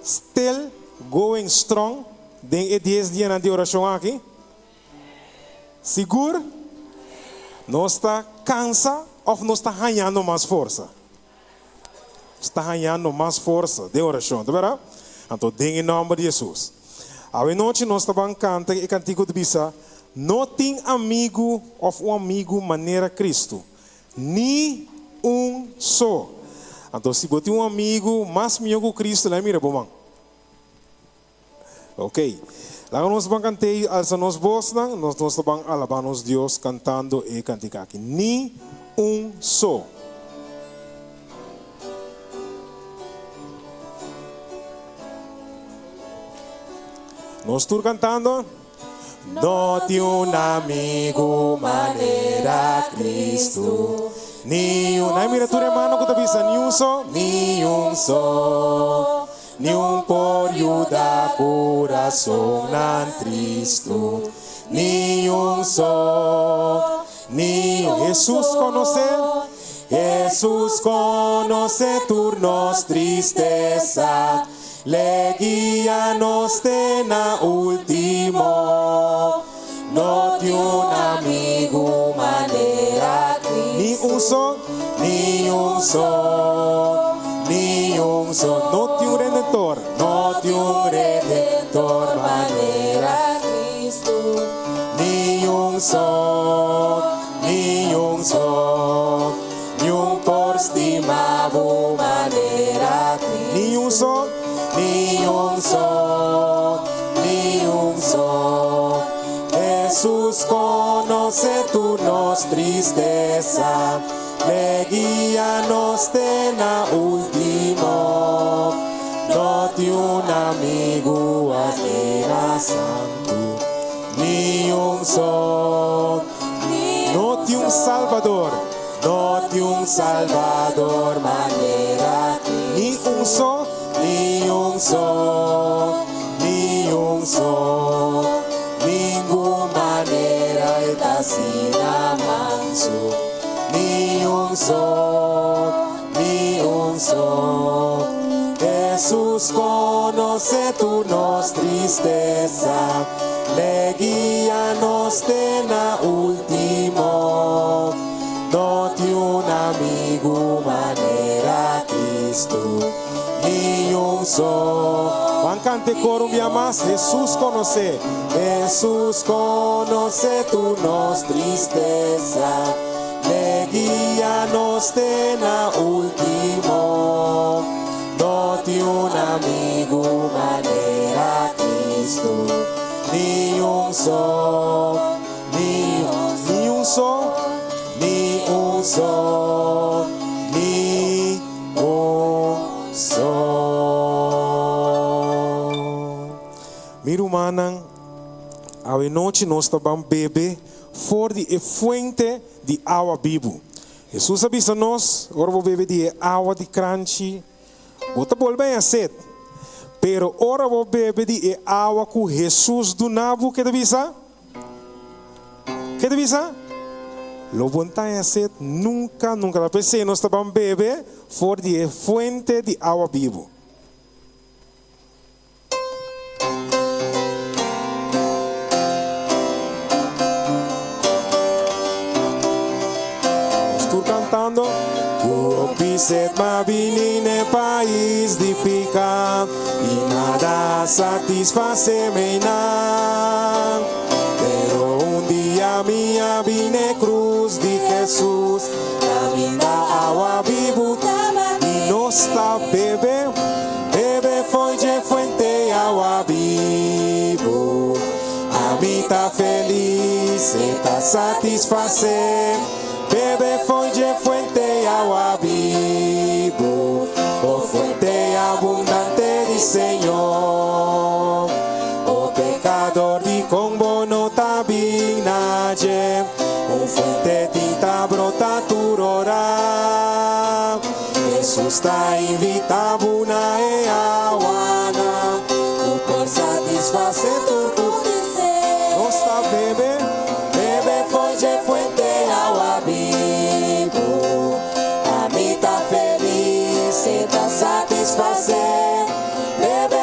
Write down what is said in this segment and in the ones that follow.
still going strong den e dies dianan di orashon aki? Sigur? Nos ta kansa òf nos ta hañando mas forsa? Nos ta hañando mas forsa den orashon, ta bèrdat? Anto den e nòmber di Hesus. Awe nochi nos ta ban kanta e kantiko ta bisa, No tin amigu òf un amigu manera Kristu, ni un so. Anto si bo tin un amigu mas mihó ku Kristu, laga mira bo man. Ok. Laga nos ban kant'é i alsa nos bosnan, nos nos ta ban alabá nos Dios kantando e kantika aki. Ni un so. Nos tur kantando. No tin un amigu manera Cristo, ni un. Nan mira tur e mano ku ta bisa ni un so, ni un so. Ni un por yuda kurasonnan tristu, ni un so, ni un. Hesus konosé, Hesus konosé tur nos tristesa, L'e guia nos te na último. No tin un amigu manera Cristo. Ni un so, ni un so, ni un so. No tin un redentor, no tin un redentor manera Cristo. Ni un so, ni un so, ni un por stima bo manera Cristo. Ni un so, ni un so, ni un so. Hesus conoce tur nos tristeza, L'e guia nos te na ultimo. No tin un amigu asina santu, ni un so. No tin un Salbador, no tin un Salbador manera Ni un so, ni un so, ni un so. Ningun manera el ta asina mansu. Ni un so, ni un so. Hesus conoce tur nos tristeza, L'e guia nos te na ultimo. No tin un amigu manera Cristo, ni un so. Ban canta e coro un bia mas, Hesus conoce, Hesus conoce tur nos tristeza, L'e guia nos te na ultimo. No tin un amigu manera Cristo, ni un so, ni ni un so, ni un so, ni un so. Mi rumannan, awe nochi nos ta ban bebe for di e fuente di awa bibu. Hesus a bisa nos, Ora bo bebe di e awa di kranchi, bo ta bolbe haña set. Pero ora bo bebe di e awa ku Hesus duna bo, ke ta bisa? Ke ta bisa? Lo bo no ta haña set nunka, nunka. Ta p'esei nos ta ban bebe for di e fuente di awa bibu. Nos tur cantando. Ku hopi sed m'a bini n'e pais di pica i nada a satisface mi nan. Pero un dia mi a bini n'e cruz di Jesus, caminda awa bibu i nos ta bebe. Bebe fo'i dje fuente awa bibu. Ami ta felis, e ta satisfasé. Bebe fo'i dje fuente awa bibu. O fuente abundante di Señor. O pecador dikon bo no ta bin na dje? Un fuente tin ta brota tur ora. Hesus ta invita bo na e awanan ku por satisfasé tur bo deseo. Nos ta bebe, bebe for dje fuente awa bibu. Ami ta felis, e ta satisfasé. Bebe.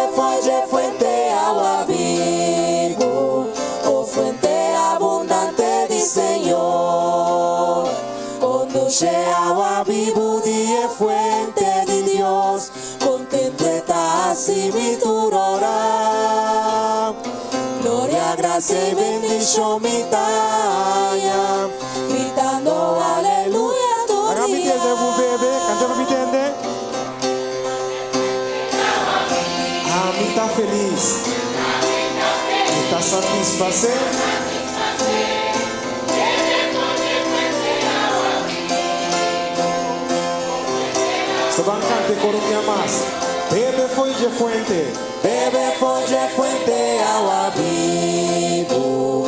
Gracia y bendicion mi ta haña. Gritando aleluya tur Laga mi dia. tende bu bebe, canta pa mi tende. Ami ta feliz. Mi ta satisface. Sta ban canta e coro un bia mas. Bebe fo'i dje fuente. Bebe fo'i dje fuente awa bibu.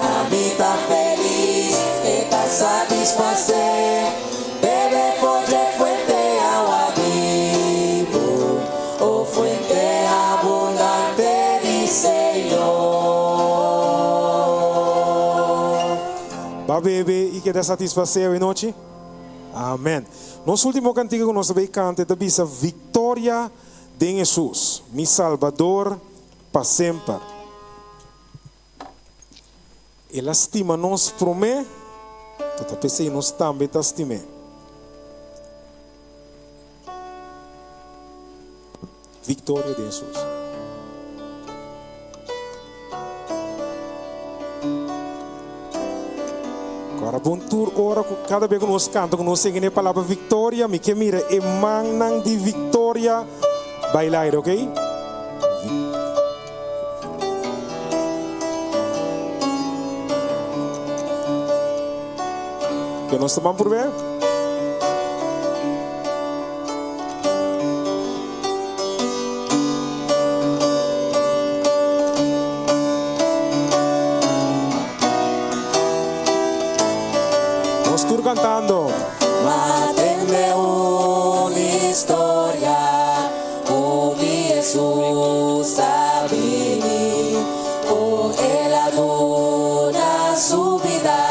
Ami ta felis, e ta satisfasé. Bebe fo'i dje fuente awa bibu. O fuente abundante di Señor. Ba bebe i keda satisfasé awe nochi? Amen. Nos ultimo kantika ku nos ta bay kanta e ta bisa Victoria den Hesus, mi Salbador pa semper. El a stima nos promé, to ta p'esei nos tambe ta stim'é. Victoria den Hesus. Ora bon tur ora ku kada bes ku nos kanta ku nos sigi na e palabra victoria, mi ke mira e mannan di victoria baila aire, ok? Ke nos ta ban purbe? Nos tur cantando. Ma tende un historia ku mi Hesus a bini, kon el a duna su bida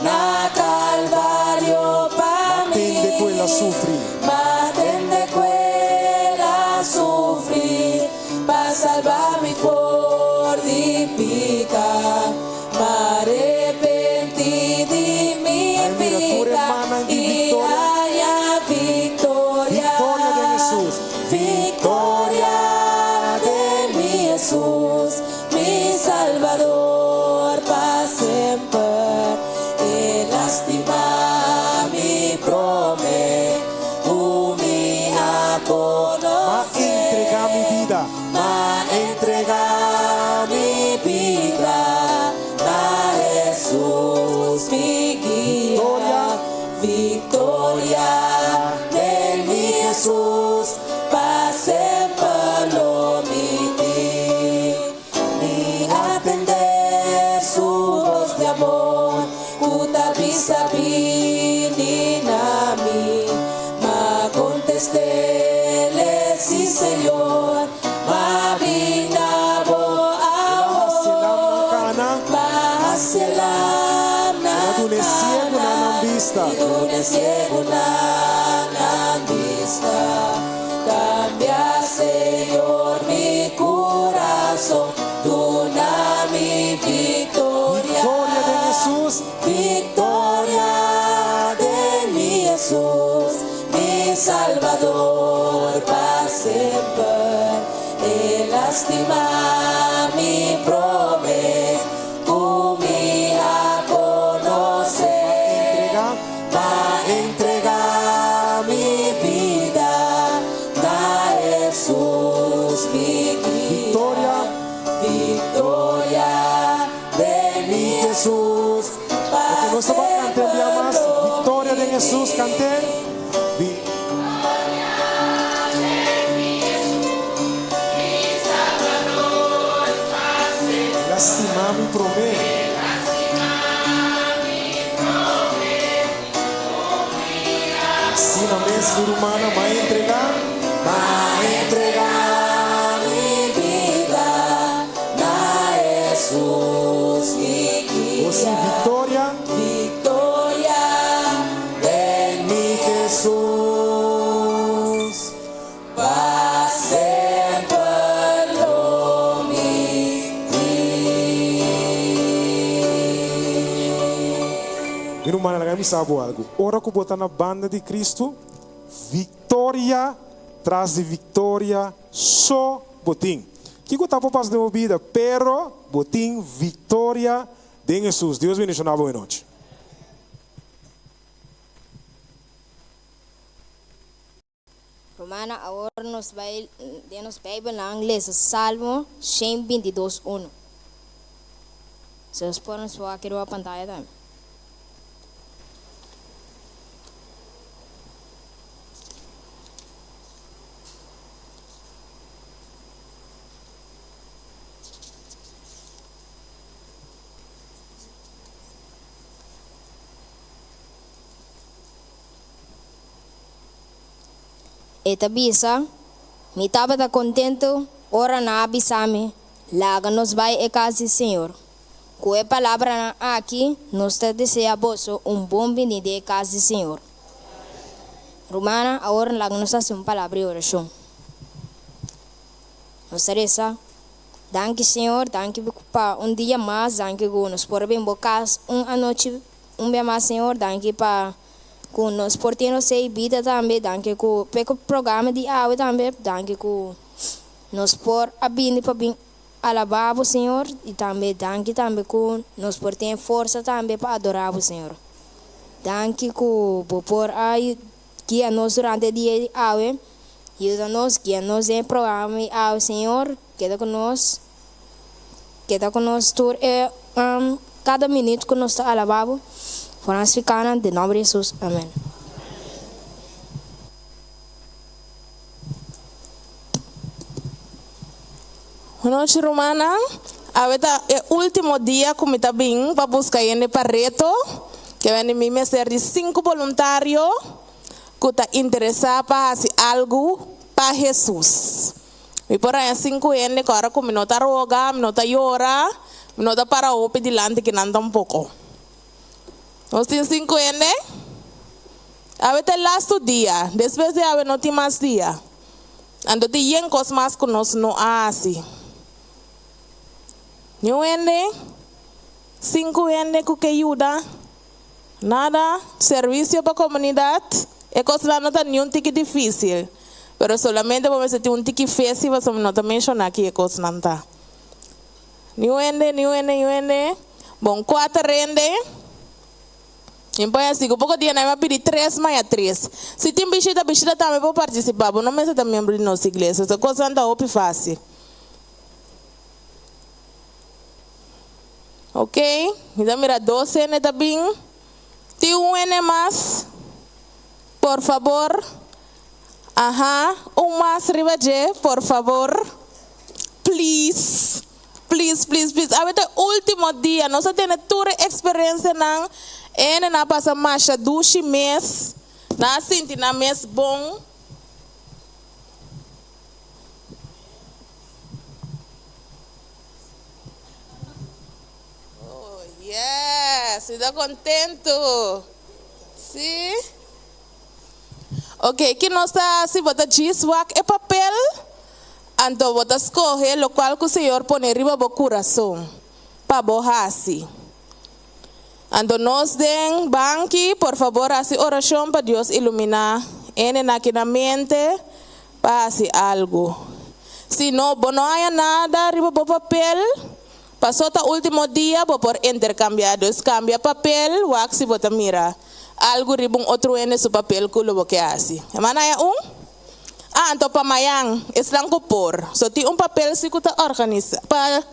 na Kalvario pa Ma tende ku el a mi. sufri. Ma tende ku el a sufri pa salba mi for di pika. Ma arepenti di mi Ai mira tur e pika mannan di i victoria. haña victoria. Victoria den Hesus. Victoria den mi Hesus, mi Salvador pa semper. El a stima mi prome ku mi a Ma konosé. entrega mi bida. Ma entrega mi bida na Hesus mi guia. Victoria. Victoria den mi Hesus pa semper lo mi tin. Mi a tende su bos di amor ku ta bisa bini na mi. Ma kontest'é, si Señor, ma bin na bo El a hasi lamnan awor. kana. Ma hasi lamnan El a duna e siegunan nan kana bista. i duna e siegunan nan bista. Kambia, Señor, mi kurason, duna mi viktoria. Victoria den Hesus. Victoria den mi Hesus, mi Salvador pa semper. El a stima mi prome ku mi a konosé. Entrega. Ma entrega mi bida na Hesus mi guia. Victoria. Victoria den mi Hesus pa Ok, nos ta ban kanta un bia mas. semper lo Victoria den mi Hesus, tin. kant'é. Vi. El a stima mi promé. Asina mes mi rumannan, m'a entregá. Ma entregá mi bida na Hesus mi O si guia. victoria. Victoria den mi Hesus. Pa semper lo mi tin. Mi rumannan, laga mi sa bo algu. Ora ku bo ta na banda di Kristu, viktoria tras di viktoria so bo tin. Kiko ta por pasa den bo bida, pero bo tin viktoria den Hesus. Dios bendishoná bo e nochi. Romana awor nos bai den nos Bijbelnan lesa Salmo 122 unu. Si nos por nos por aki riba pantaya tambe. E ta bisa, Mi tabata kontentu ora nan a bisa mi, Laga nos bai e kas di Señor. Ku e palabranan aki nos ta deseá boso un bon bini den e kas di Señor. Rumannan, awor laga nos hasi un palabra di orashon. Nos ta resa, Danki Señor, danki pa un dia mas, danki ku nos por a bin bo kas un anochi un bia mas Señor, danki pa ku nos por tin nos ei bida tambe, danki ku p'e programa di awe tambe, danki ku nos por a bini pa bin alabá bo Señor, i tambe danki tambe ku nos por tin e forsa tambe pa adorá bo Señor. Danki ku bo por a guia nos durante e dia di awe, yuda nos, guia nos den e programa di awe Señor, keda ku nos, keda ku nos tur e kada minuut ku nos ta alabá bo, for nos pikanan, den nomber di Hesus, amen. Buenochi rumannan, awe ta e ultimo dia ku mi ta bin pa buska hende pa reto, ke wende mi mester di sinku boluntario ku ta interesá pa hasi algu pa Hesus. Mi por haña sinku hende ku ora ku mi no ta roga, mi no ta yora, mi no ta para hopi dilanti ki nan tampoko. Nos tin sinku hende? Awe ta e lastu dia, despues di awe no tin mas dia. Anto tin yen kos mas ku nos no a hasi. Niun hende, sinku hende ku ke yuda, nada, servisio pa komunidat, e kosnan no ta niun tiki difisil, pero solamente bo mester tin un tiki fe si pasobra mi no ta menshoná ki e kosnan ta. Niun hende, niun hende, niun hende, bon kuater hende. Mi por hasi ku poko dia nan a pidi tres maya tres. Si tin bishita, bishita tambe por partisipá. Bo no mester ta miembro di nos iglesia. So kosnan ta hopi fásil. Ok, mi ta mira dos hende ta bin. Tin un hende mas? Por fabor. Aha, un mas riba dje, por fabor. Please. Please, please, please. Awe ta e ultimo dia. Nos a tene tur e experiencianan. Ene nan a pasa masha dushi mes. Nan a sinti nan mes bon. Oh, yes. Mi ta contento. Si. Ok, ki nos ta hasi? Bo ta djis wak e papel, anto bo ta skohe lokual ku Señor pone riba bo kurason pa bo hasi. Anto nos den banki, por fabor hasi orashon pa Dios iluminá hendenan aki na mente pa hasi algu. Si no, bo no haña nada riba bo papel, pasó ta último dia bo por interkambiá. Dus kambia papel, wak si bo ta mira. Algu riba un otro hende su papel ku lo bo ke hasi. Hermana haya un? Ah, anto pa mayan, esnan ku por. So tin un papel si ku ta organisa pa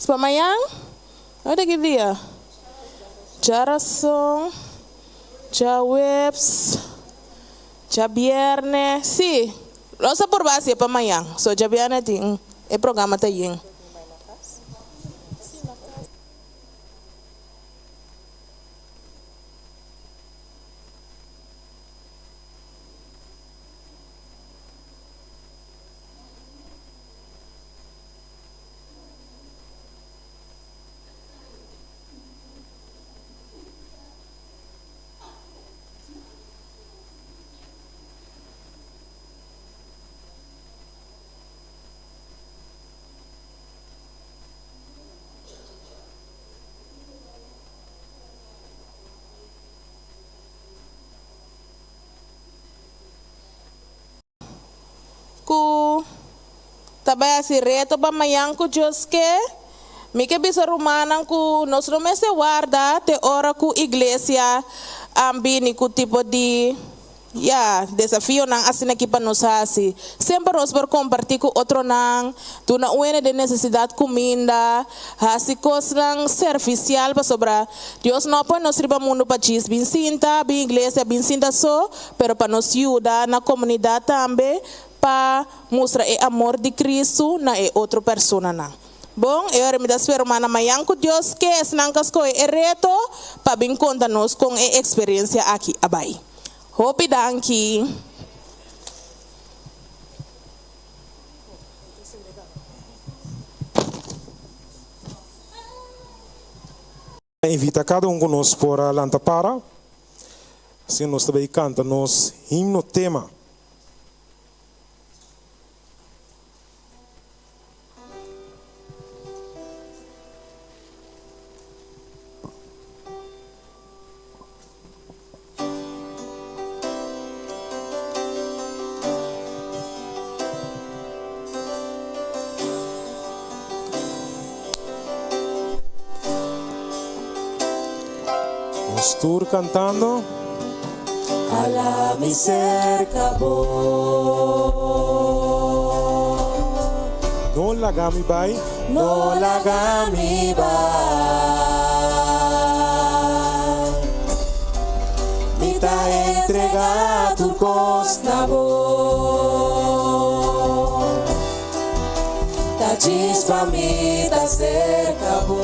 pa mayan? Ora ta ki dia? Djarason, djaweps, djabierne. Si, nos ta purba hasié pa mayan. So djabierne tin e programa ta yen. ta bai hasi reto pa mañan ku Dios ke. Mi ke bisa rumannan ku nos no mester warda te ora ku iglesia a bini ku tipo di, ya, desafionan asina aki pa nos hasi. Semper nos por kompartí ku otronan, duna un hende den nesesidat kuminda, hasi kosnan servisial pasobra Dios no a pone nos riba mundu pa djis bin sinta, bin iglesia bin sinta so, pero pa nos yuda na komunidat tambe pa mustra e amor di Kristu na e otro personanan. Bon, e ora mi ta spera un mana mañan ku Dios ke esnan ka skohe e reto pa bin konta nos kon e eksperensia aki a bai. Hopi danki! Ta invita kada un ku nos por a lanta para, asina nos ta bay kanta nos himno tema. Nos tur cantando. Hala mi cerca bo. No laga mi bai. No laga mi bai. Mi ta entrega tur kos na bo. Ta djis pa mi ta serka bo.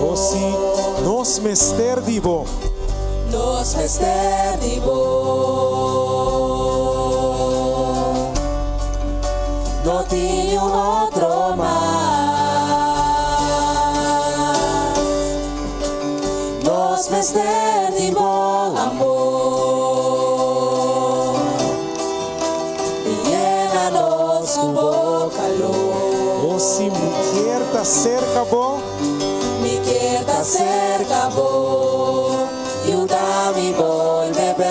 O si, nos mester di bo. Nos mester di bo. No tin niun otro mas. Nos mester di bo amor. I yena nos ku bo kalor. O si mi kier ta serka bo. Mi kier ta serka bo, yuda mi bolbe bek.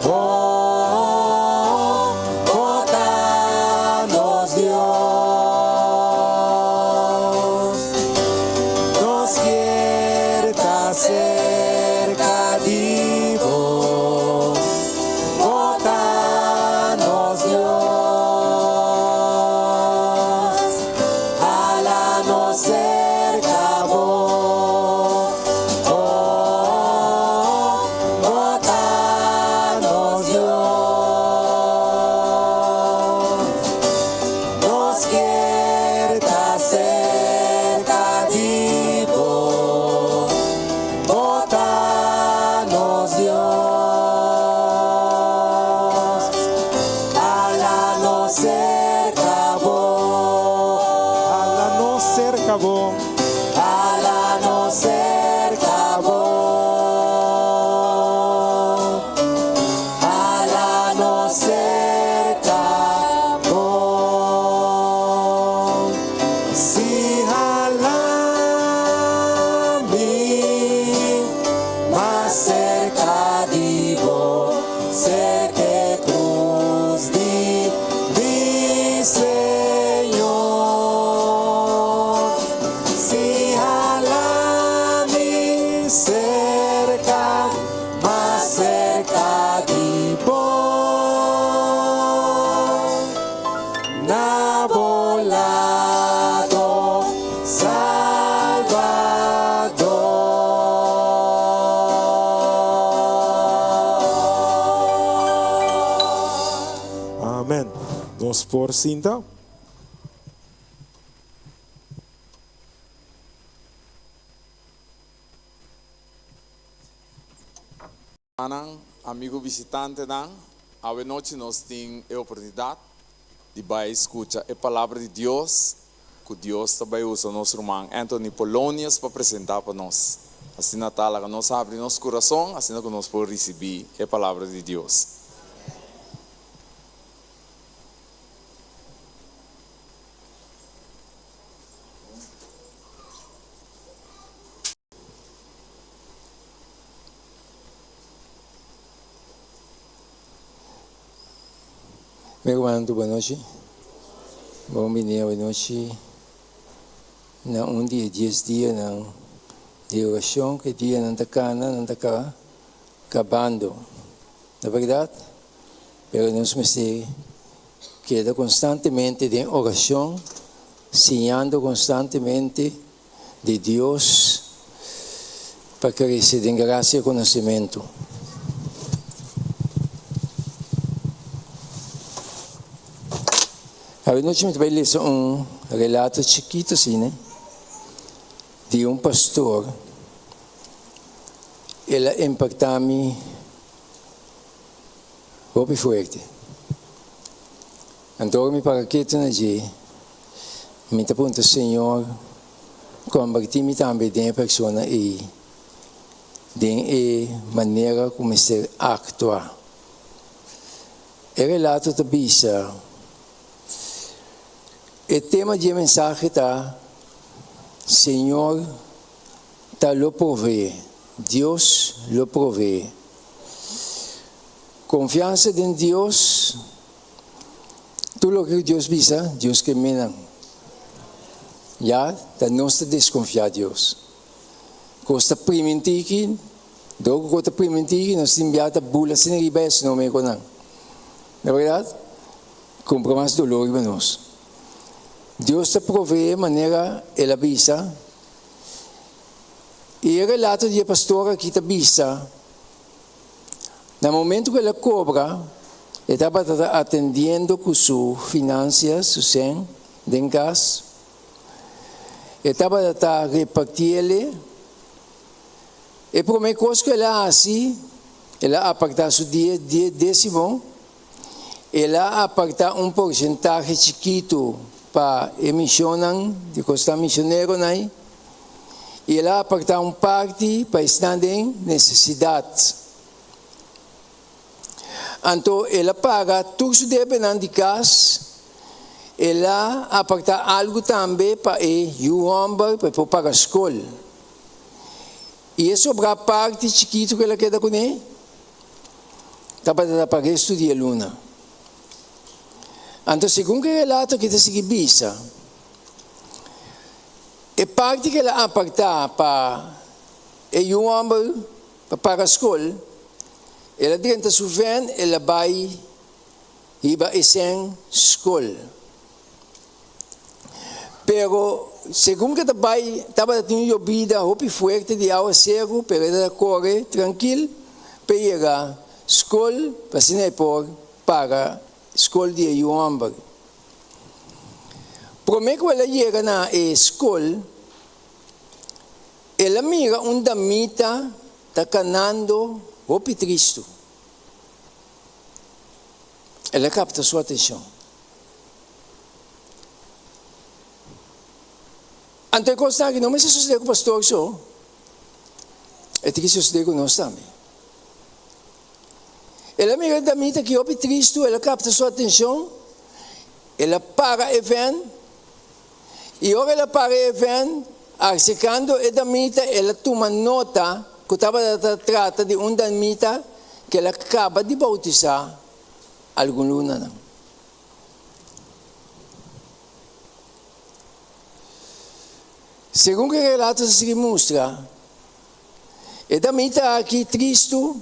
Oh, bo ta nos Dios. Nos kier ta serka di bo. Bo ta nos Dios. Hala nos serka bo. Oh, bo ta nos Dios. Nos kier ta serka di bo. Bo ta nos Dios, hala nos serka bo. Hala nos serka bo. Hala nos serka bo. Hala nos serka bo. Si hala mi mas serka di bo, serka e krus di mi Señor. Si hala mi serka, mas serka di bo. Na bo lado, Salvador. Amen. Nos por sinta. Hermannan, amigo visitantenan, awe nochi nos tin e oportunidat di bai skucha e Palabra di Dios ku Dios ta bai usa nos ruman Anthony Polonius pa presentá pa nos. Asina ta, laga nos habri nos kurason asina ku nos por risibí e Palabra di Dios. Mi rumannan tur bonochi. Bon bini awenochi na un di e dies dianan di orashon ku e dianan ta kana nan ta kabando. Ta bèrdat? Pero nos mester keda konstantemente den orashon, siñando konstantemente di Dios pa krese den grasia i konosementu. Awenochi mi ta bai lesa un relato chikitu asina di un pastor. El a impacta mi hopi fuerte. Anto ora mi para ketu na dje, mi ta puntra, Señor, kombertí mi tambe den e persona ei, den e manera ku mester aktua. E relato ta bisa, E tema di e mensahe ta, Señor ta lo proveé, Dios lo proveé. Konfiansa den Dios. Tur loke ku Dios bisa, Dios ke menan. Ya, ta nos ta deskonfiá Dios. Kos ta primintí ki, dor ku kos ta primintí ki, nos tin bia ta bula asina riba es no meko nan. Na bèrdat, kumpra mas doló riba nos. Dios ta proveé manera El a bisa. I e relato di e pastor aki ta bisa. Na momento ku el a kobra, e tabata ta atendiendo ku su finansias, su sèn, den kas. E tabata ta repartiele. E promé kos ku el a hasi, el a apartá su die désimo, el a apartá un porsentahe chikitu pa e mishonnan di kos ta mishoneronan ei. I el a apartá un parti pa esnan den nesesidat. Anto el a paga tur su debenan di kas, el a apartá algu tambe pa e yu hòmber pa e por paga skol. I e sobrá parti chikitu ku el a keda kuné tabata ta pa restu di e luna. Anto segun ku e relato aki ta sigui bisa, E parti ku el a apartá pa e yu hòmber pa paga skol, el a drenta su vèn, el a bai hiba e sèn skol. Pero segun ku e ta bai tabata tin un yobida hopi fuerte di awaseru, pero e ta kore trankil pa e yega skol pa asina e por paga skol di e yu hòmber. Promé ku el a yega na e skol, el a mira un damita ta kanando hopi tristu. El a kapta su atenshon. Anto e kosnan aki no mester sosodé ku pastor so, e tin ki sosodé ku nos tambe. El a mira e damita ki hopi tristu, el a kapta su atenshon, el a para e vèn, i ora el a para e vèn, arsekando e damita, el a tuma nota ku tabata ta trata di un damita ku el a kaba di boutisá algun lunanan. Segun ku e relato ta sigui mustra, E damita aki tristu,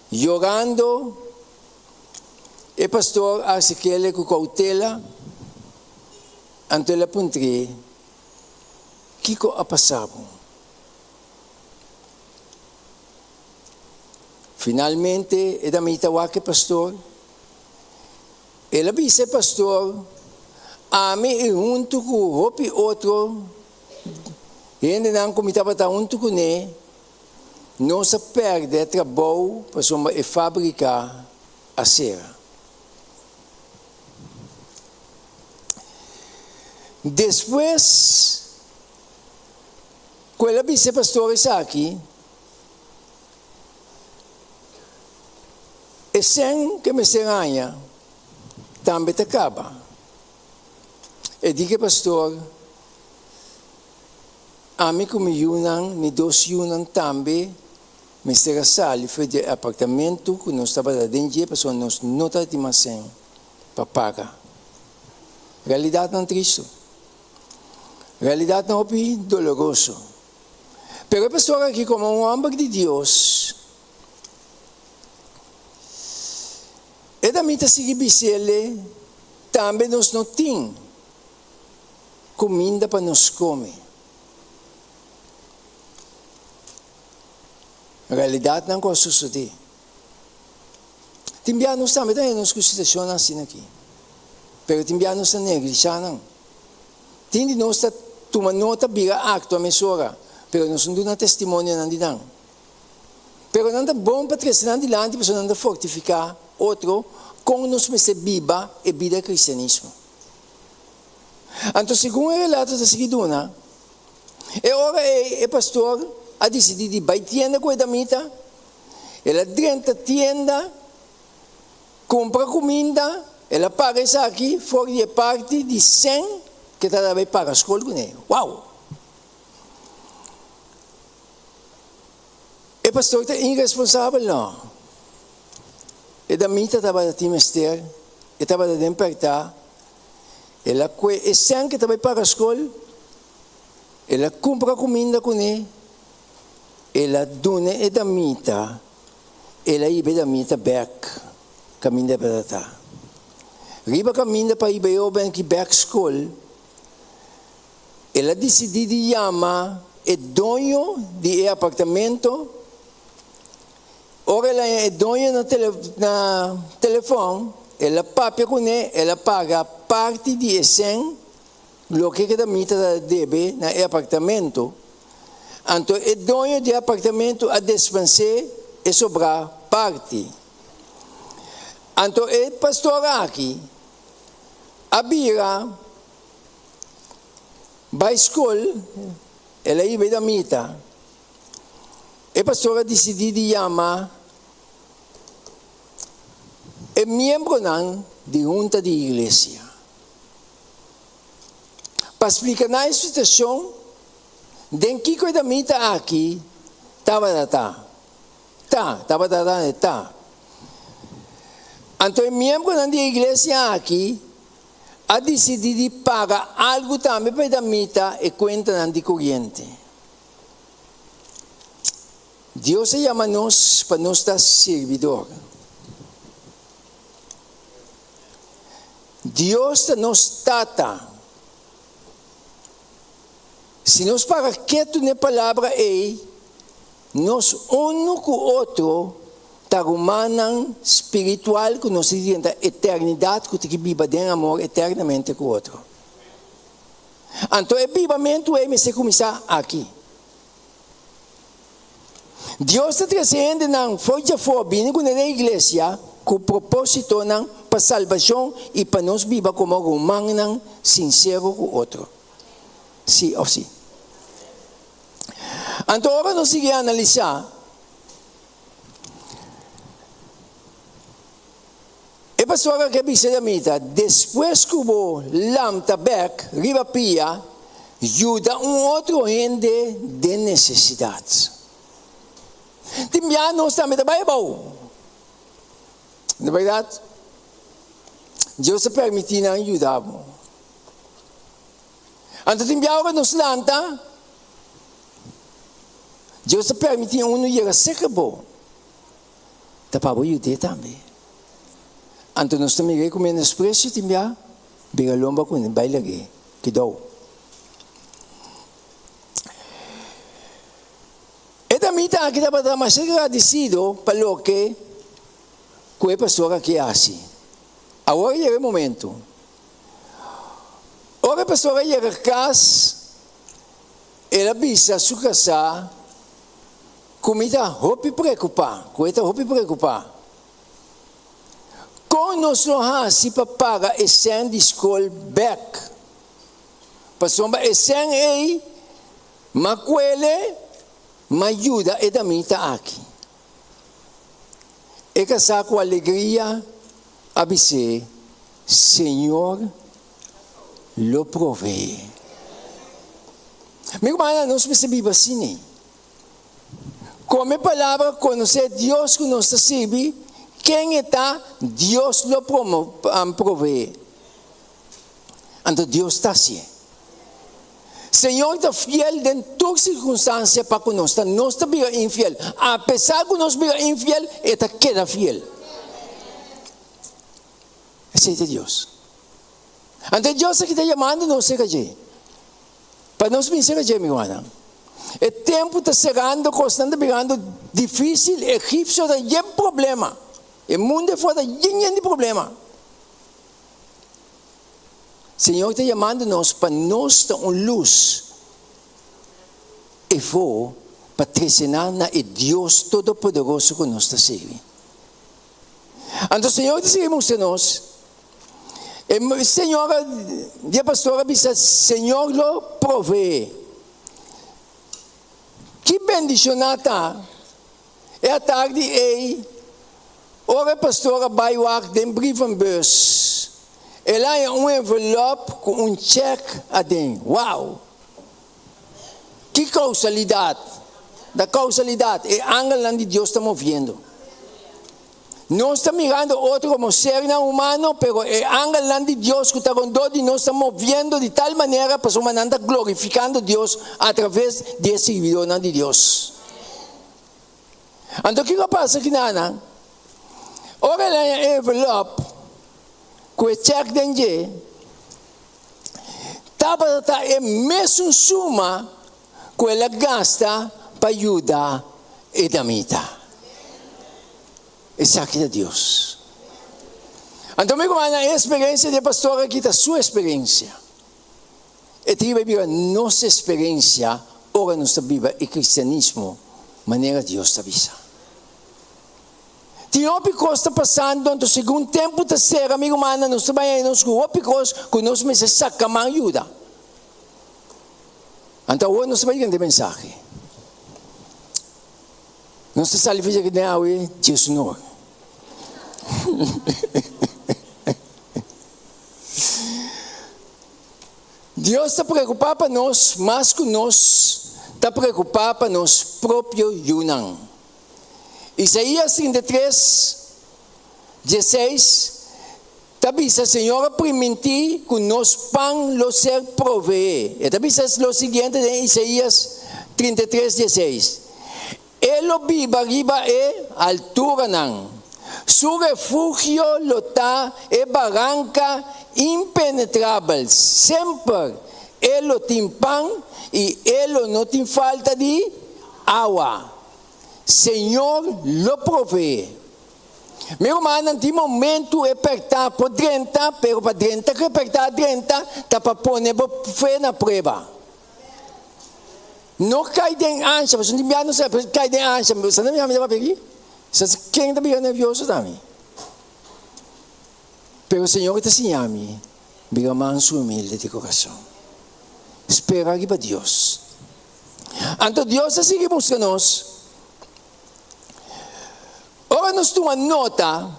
yorando, e pastor a aserk'el ku koutela, anto el a puntr'é, Kiko a pasa bo? Finalmente e damita wak e pastor, el a bisa e pastor, Ami i huntu ku hopi otro Hendenan ku mi tabata huntu kuné, nos a pèrdè trabou pasobra e fábrika a sera. Despues ku el a bisa e pastor esaki, e sèn ku e mester haña tambe ta kaba. E di ku e pastor, Ami ku mi yunan, mi dos yunan tambe, mester a sali for di e apartamentu ku nos tabata den dje pasobra nos no tabatin mas sèn. pa paga. Realidatnan tristu. Realidatnan hopi doloroso. Pero e pastor aki komo un hòmber di Dios, e ta mi ta sigui bis'ele, tambe nos no tin kuminda pa nos kome. Realidatnan ku a sosodé. Tin bia nos tambe ta hende nos ku situashonnan asina aki. Pero tin bia nos ta neglishá nan. Tin di nos ta tuma nota bira aktua mesora, pero nos no duna testimonionan di nan. Pero nan ta bon pa trese nan dilanti pasobra nan ta fortifiká otro kon nos mester biba e bida kristianismo. Anto segun e relato ta sigui duna, e ora ei e pastor a disidí di bai tienda ku e damita. El a drenta tienda, kumpra kuminda, el a paga esaki for di e parti di sèn ke ta tabata paga skol kuné. Wow! E pastor ta iresponsabel? No. E damita tabata tin mester, e tabata den pèrtá, el a kue e sèn ke ta bai paga skol, el a kumpra kuminda kuné, El a duna e damita, el a hiba e damita bek kaminda e tabata ta. Riba kaminda pa hiba e hoben aki bek skol, el a disidí di yama e doño di e apartamento. Ora el a haña e doño na na telefòn, el a papia kuné, el a paga parti di e sèn Loke ku e damita ta debe na e apartamento, anto e doño di e apartamento a despans'é e sobrá parti. Anto e pastor aki a bira bai skol, el a hiba e damita. E pastor a disidí di yama e miembronan di hunta di iglesia. Pa splika nan e situashon den kiko e damita aki tabata ta. Ta, tabata ta e ta. Anto e miembronan di e iglesia aki a disidí di paga algu tambe pa e damita e kuentanan di koriente. Dios a yama nos pa nos ta sirbidor. Dios ta nos Tata. Si nos para ketu n'e palabra ei, nos unu ku otro ta rumannan spiritual ku nos ta drenta eternidat ku ta ki biba den amor eternamente ku otro. Anto e bibamentu ei mester kuminsá aki. Dios ta trese hendenan for djafó bini kuné den iglesia ku propósitonan pa salbashon i pa nos biba komo rumannan sinsero ku otro. Sí òf sí? Anto ora nos sigui analisá e pastor a bisa di mi ta, Despues ku bo lamta bèk riba pia, yuda un otro hende den nesesidat. Tin bia nos tambe ta bai abou. Na bèrdat, Dios ta permití nan yuda bo. Anto tin bia ora nos lanta, Dios ta permití unu yega serka bo. Ta pa bo yud'é tambe. Anto nos ta mir'é ku menospresio tin bia, bira lomba kuné, bai lag'é, kidou. E damita aki tabata masha gradisido pa loke ku e pastor aki a hasi. Awor a yega e momento. Ora e pastor a yega kas, el a bisa su kasá ku mi ta hopi preokupá, ku e ta hopi preokupá. Kon nos lo hasi pa paga e sèn di skol bèk? Pasobra e sèn ei m'a kuele m'a yuda e damita aki. E kasá ku alegria a bis'é, Señor lo proveé. Mi rumannan, nos mester biba asina. Kome palabra konosé Dios ku nos ta sirbi. ken e ta, Dios lo proveé. Anto Dios ta hasié. Señor ta fiel den tur sirkunstansia pa ku nos ta. Nos ta bira infiel. Apesar ku nos bira infiel, e ta keda fiel. Esei ta Dios. Anto Dios aki ta yamando nos serka dje. Pa nos bin serka dje, mi rumannan. E tempu ta serando, kosnan ta birando difísil, Egipsio ta yen problema. E mundu afó ta yen yen di problema. Señor ta yamando nos pa nos ta un lus efó pa trese nan na e Dios Todopoderoso ku nos ta sirbi. Anto Señor ta sigui mustra nos, e señora di e pastor a bisa, Señor lo proveé. Ki bendishoná ta e atardi ei ora e pastor a bai wak den brievenbus, el a haña un envelop ku un chèk aden. Wow! Ki kausalidat! Da kausalidat, e angelnan di Dios ta moviendo. Nos ta mirando otro komo sernan humano, pero e angelnan di Dios ku ta rondó di nos ta moviendo di tal manera pasobra nan ta glorifikando Dios atraves di e sirbidónan di Dios. Anto kiko a pasa kinanan? Ora el a haña e envelòp ku e chèk den dje, tabata ta e mesun suma ku el a gasta pa yuda e damita. Esaki ta Dios. Anto mi rumannan, e eksperensia di e pastor aki ta su eksperensia. E ta riba bira nos eksperensia ora nos ta biba e kristianismo manera Dios ta bisa. Tin hopi kos ta pasando, anto segun tempu ta sera, mi rumannan, nos ta bai haña nos ku hopi kos ku nos mester saka man yuda. Anto awor nos ta bai rende mensahe. Nos ta sali fecha den awe diesunor. Dios ta preocupa pa nos mas cu nos ta preocupa pa nos propio yunan. Isaías 33, 16 ta bisa, Señor a primintí ku nos pan lo ser proveé. E ta bisa lo siguiente den Isaías 33, 16, E lo biba riba e alturanan, su refugio lo ta e baranka impenetrabel, semper e lo tin pan i e lo no tin falta di awa. Señor lo proveé. Mi rumannan, tin momentu e pèrtá por drenta, pero pa drenta ku e pèrtá a drenta ta pa pone bo fe na prueba. No kai den ansha, pasobra tin bia no sa kai den ansha. Sa na mi ta papia aki? Sa ken ta bira nervioso ta mi. Pero Señor ta siña mi bira mansu i humilde di kurason. Spera riba Dios. Anto Dios a sigui mustra nos, ora nos tuma nota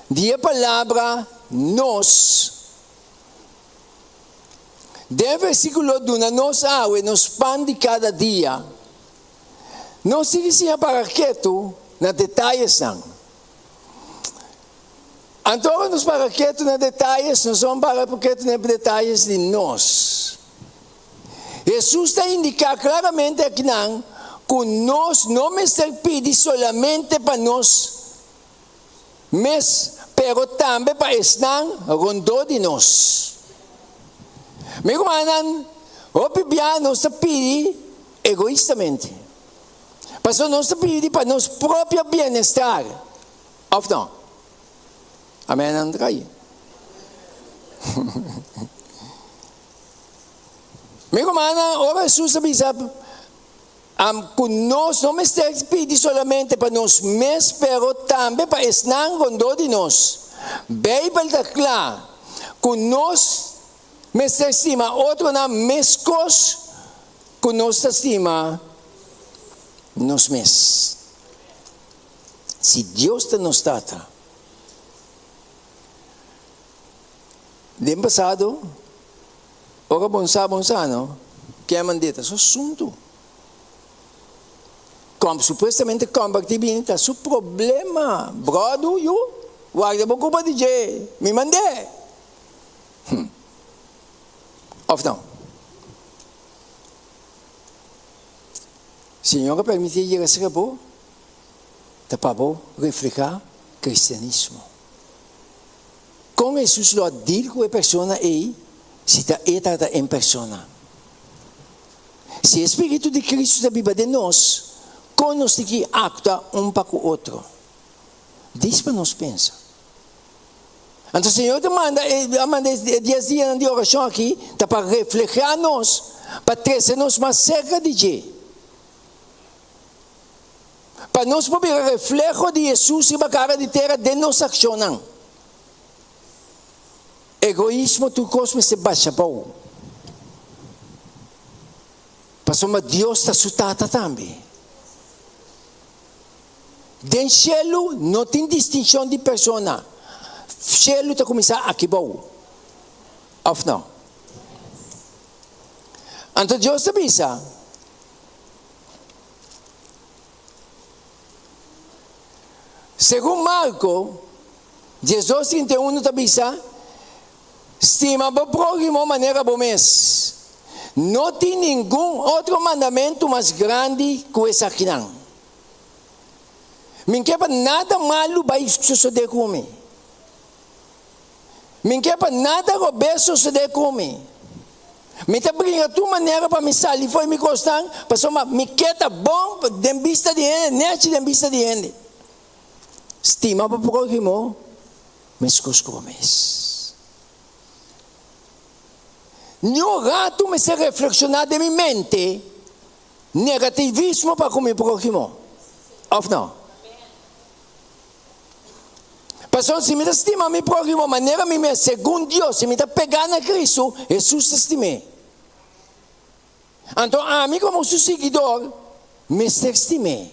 di e palabra nos den e versíkulo duna nos awe nos pan di kada dia, nos sigui siña para ketu na detayesnan. Anto ora nos para ketu na detayes, nos no para ketu na e detayes di nos. Hesus ta indiká klaramente akinan ku nos no mester pidi solamente pa nos mes, pero tambe pa esnan rondó di nos. Mi rumannan, hopi bia nos ta pidi egoistamente, pasobra nos ta pidi pa nos propio bienestar, òf no? Amèn, nan ta kai. Mi rumannan, ora Hesus a bisa ku nos no mester pidi solamente pa nos mes, pero tambe pa esnan rondó di nos. Beibel ta kla ku nos mester stima otronan meskos ku nos ta stima nos mes. Si Dios ta nos Tata, den pasado, Ora bon sa, bon sa no. Ken mand'é ta su asuntu. Kom supuestamente kombertí bini ta su problema. Bròdu yu, warda bo kupa di dje, mi mand'é. Hm. Òf no? Señor a permití yega serka bo, ta pa bo reflehá kristianismo. Kon Hesus lo a dil ku e persona ei si ta e tabata en persona? Si e spiritu di Kristu ta biba den nos, kon nos tin ki aktua un pa ku otro? Dis pa nos pensa. Anto Señor ta manda e a manda e dies dianan di orashon aki ta pa reflehá nos, pa trese nos mas serka di dje. Pa nos por bira refleho di Hesus riba kara di tera den nos akshonnan. Egoismo tur kos mester basha bou. Pasobra Dios ta su Tata tambe. Den shelu no tin distinshon di persona. Shelu ta kuminsá aki bou. Òf no? Anto Dios ta bisa. Segun Marko 12, 31 ta bisa, Stima bo próhimo manera bo mes. No tin ningun otro mandamentu mas grandi ku esakinan. Mi ke pa nada malu bai sosodé ku mi. Mi ke pa nada robes sosodé ku mi. Mi ta bringa tur manera pa mi sali for mi kosnan, pasobra mi ke ta bon den bista di hende, nèchi den bista di hende. Stima bo próhimo meskos ku bo mes. Niun ratu mester reflekshoná den mi mente negativismo pa ku mi próhimo, òf no? Pasobra si mi ta stima mi próhimo manera mi mes, segun Dios, si mi ta pegá na Kristu, Hesus ta stim'é. Anto ami komo su siguidor mester stim'é.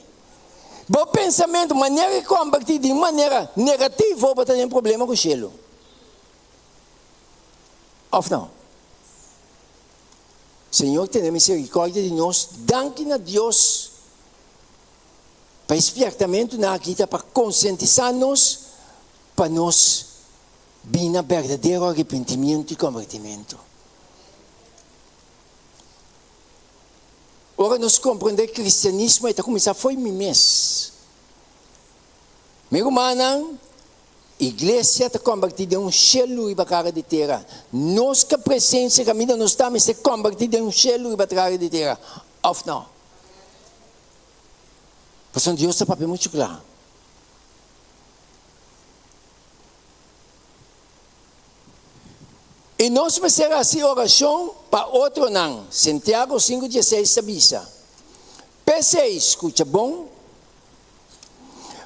Bo pensamentu, manera di kombertí di un manera negativo, bo ta den problema ku shelu. Òf no? Señor tene miserikòrdia di nos. Danki na Dios pa e spièrtamentunan aki ta pa konsientisá nos pa nos bini na berdadero arepentimiento i kombertimentu. Ora nos komprendé kristianismo e ta kuminsá fo'i mi mes. Mi rumannan, iglesia ta kombertí den un shelu riba kara di tera. Nos ka presensia kaminda nos ta mester kombertí den un shelu riba kara di tera, òf no? Pasobra Dios ta papia muchu kla. I nos mester hasi orashon pa otronan. Santiago 5:16 ta bisa, P'esei, skucha bon,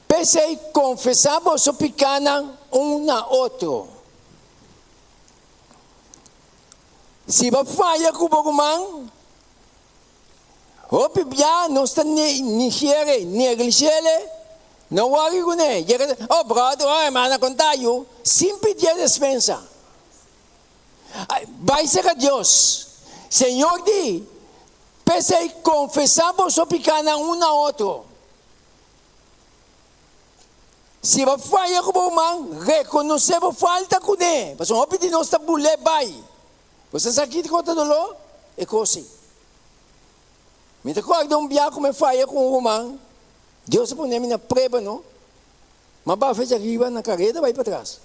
p'esei konfesá boso pikánan un na otro. Si bo faya ku bo ruman, Hopi bia nos ta nigiere, negligele, no wòri kuné. Yega, oh bròder, oh hermana, kon ta yu? Sin pidié despensa. Bai serka Dios. Señor di, P'esei konfesá boso pikánan un na otro. Si bo faya ku bo ruman, rekonosé bo falta kuné. Pasobra hopi di nos ta bul'é bai. Bo sa sa kiko ta doló? E kos ei. Mi ta kòrda un bia ku mi faya ku un ruman, Dios a pone mi na prueba no, m'a bafa dje ariba na kareda bai patras.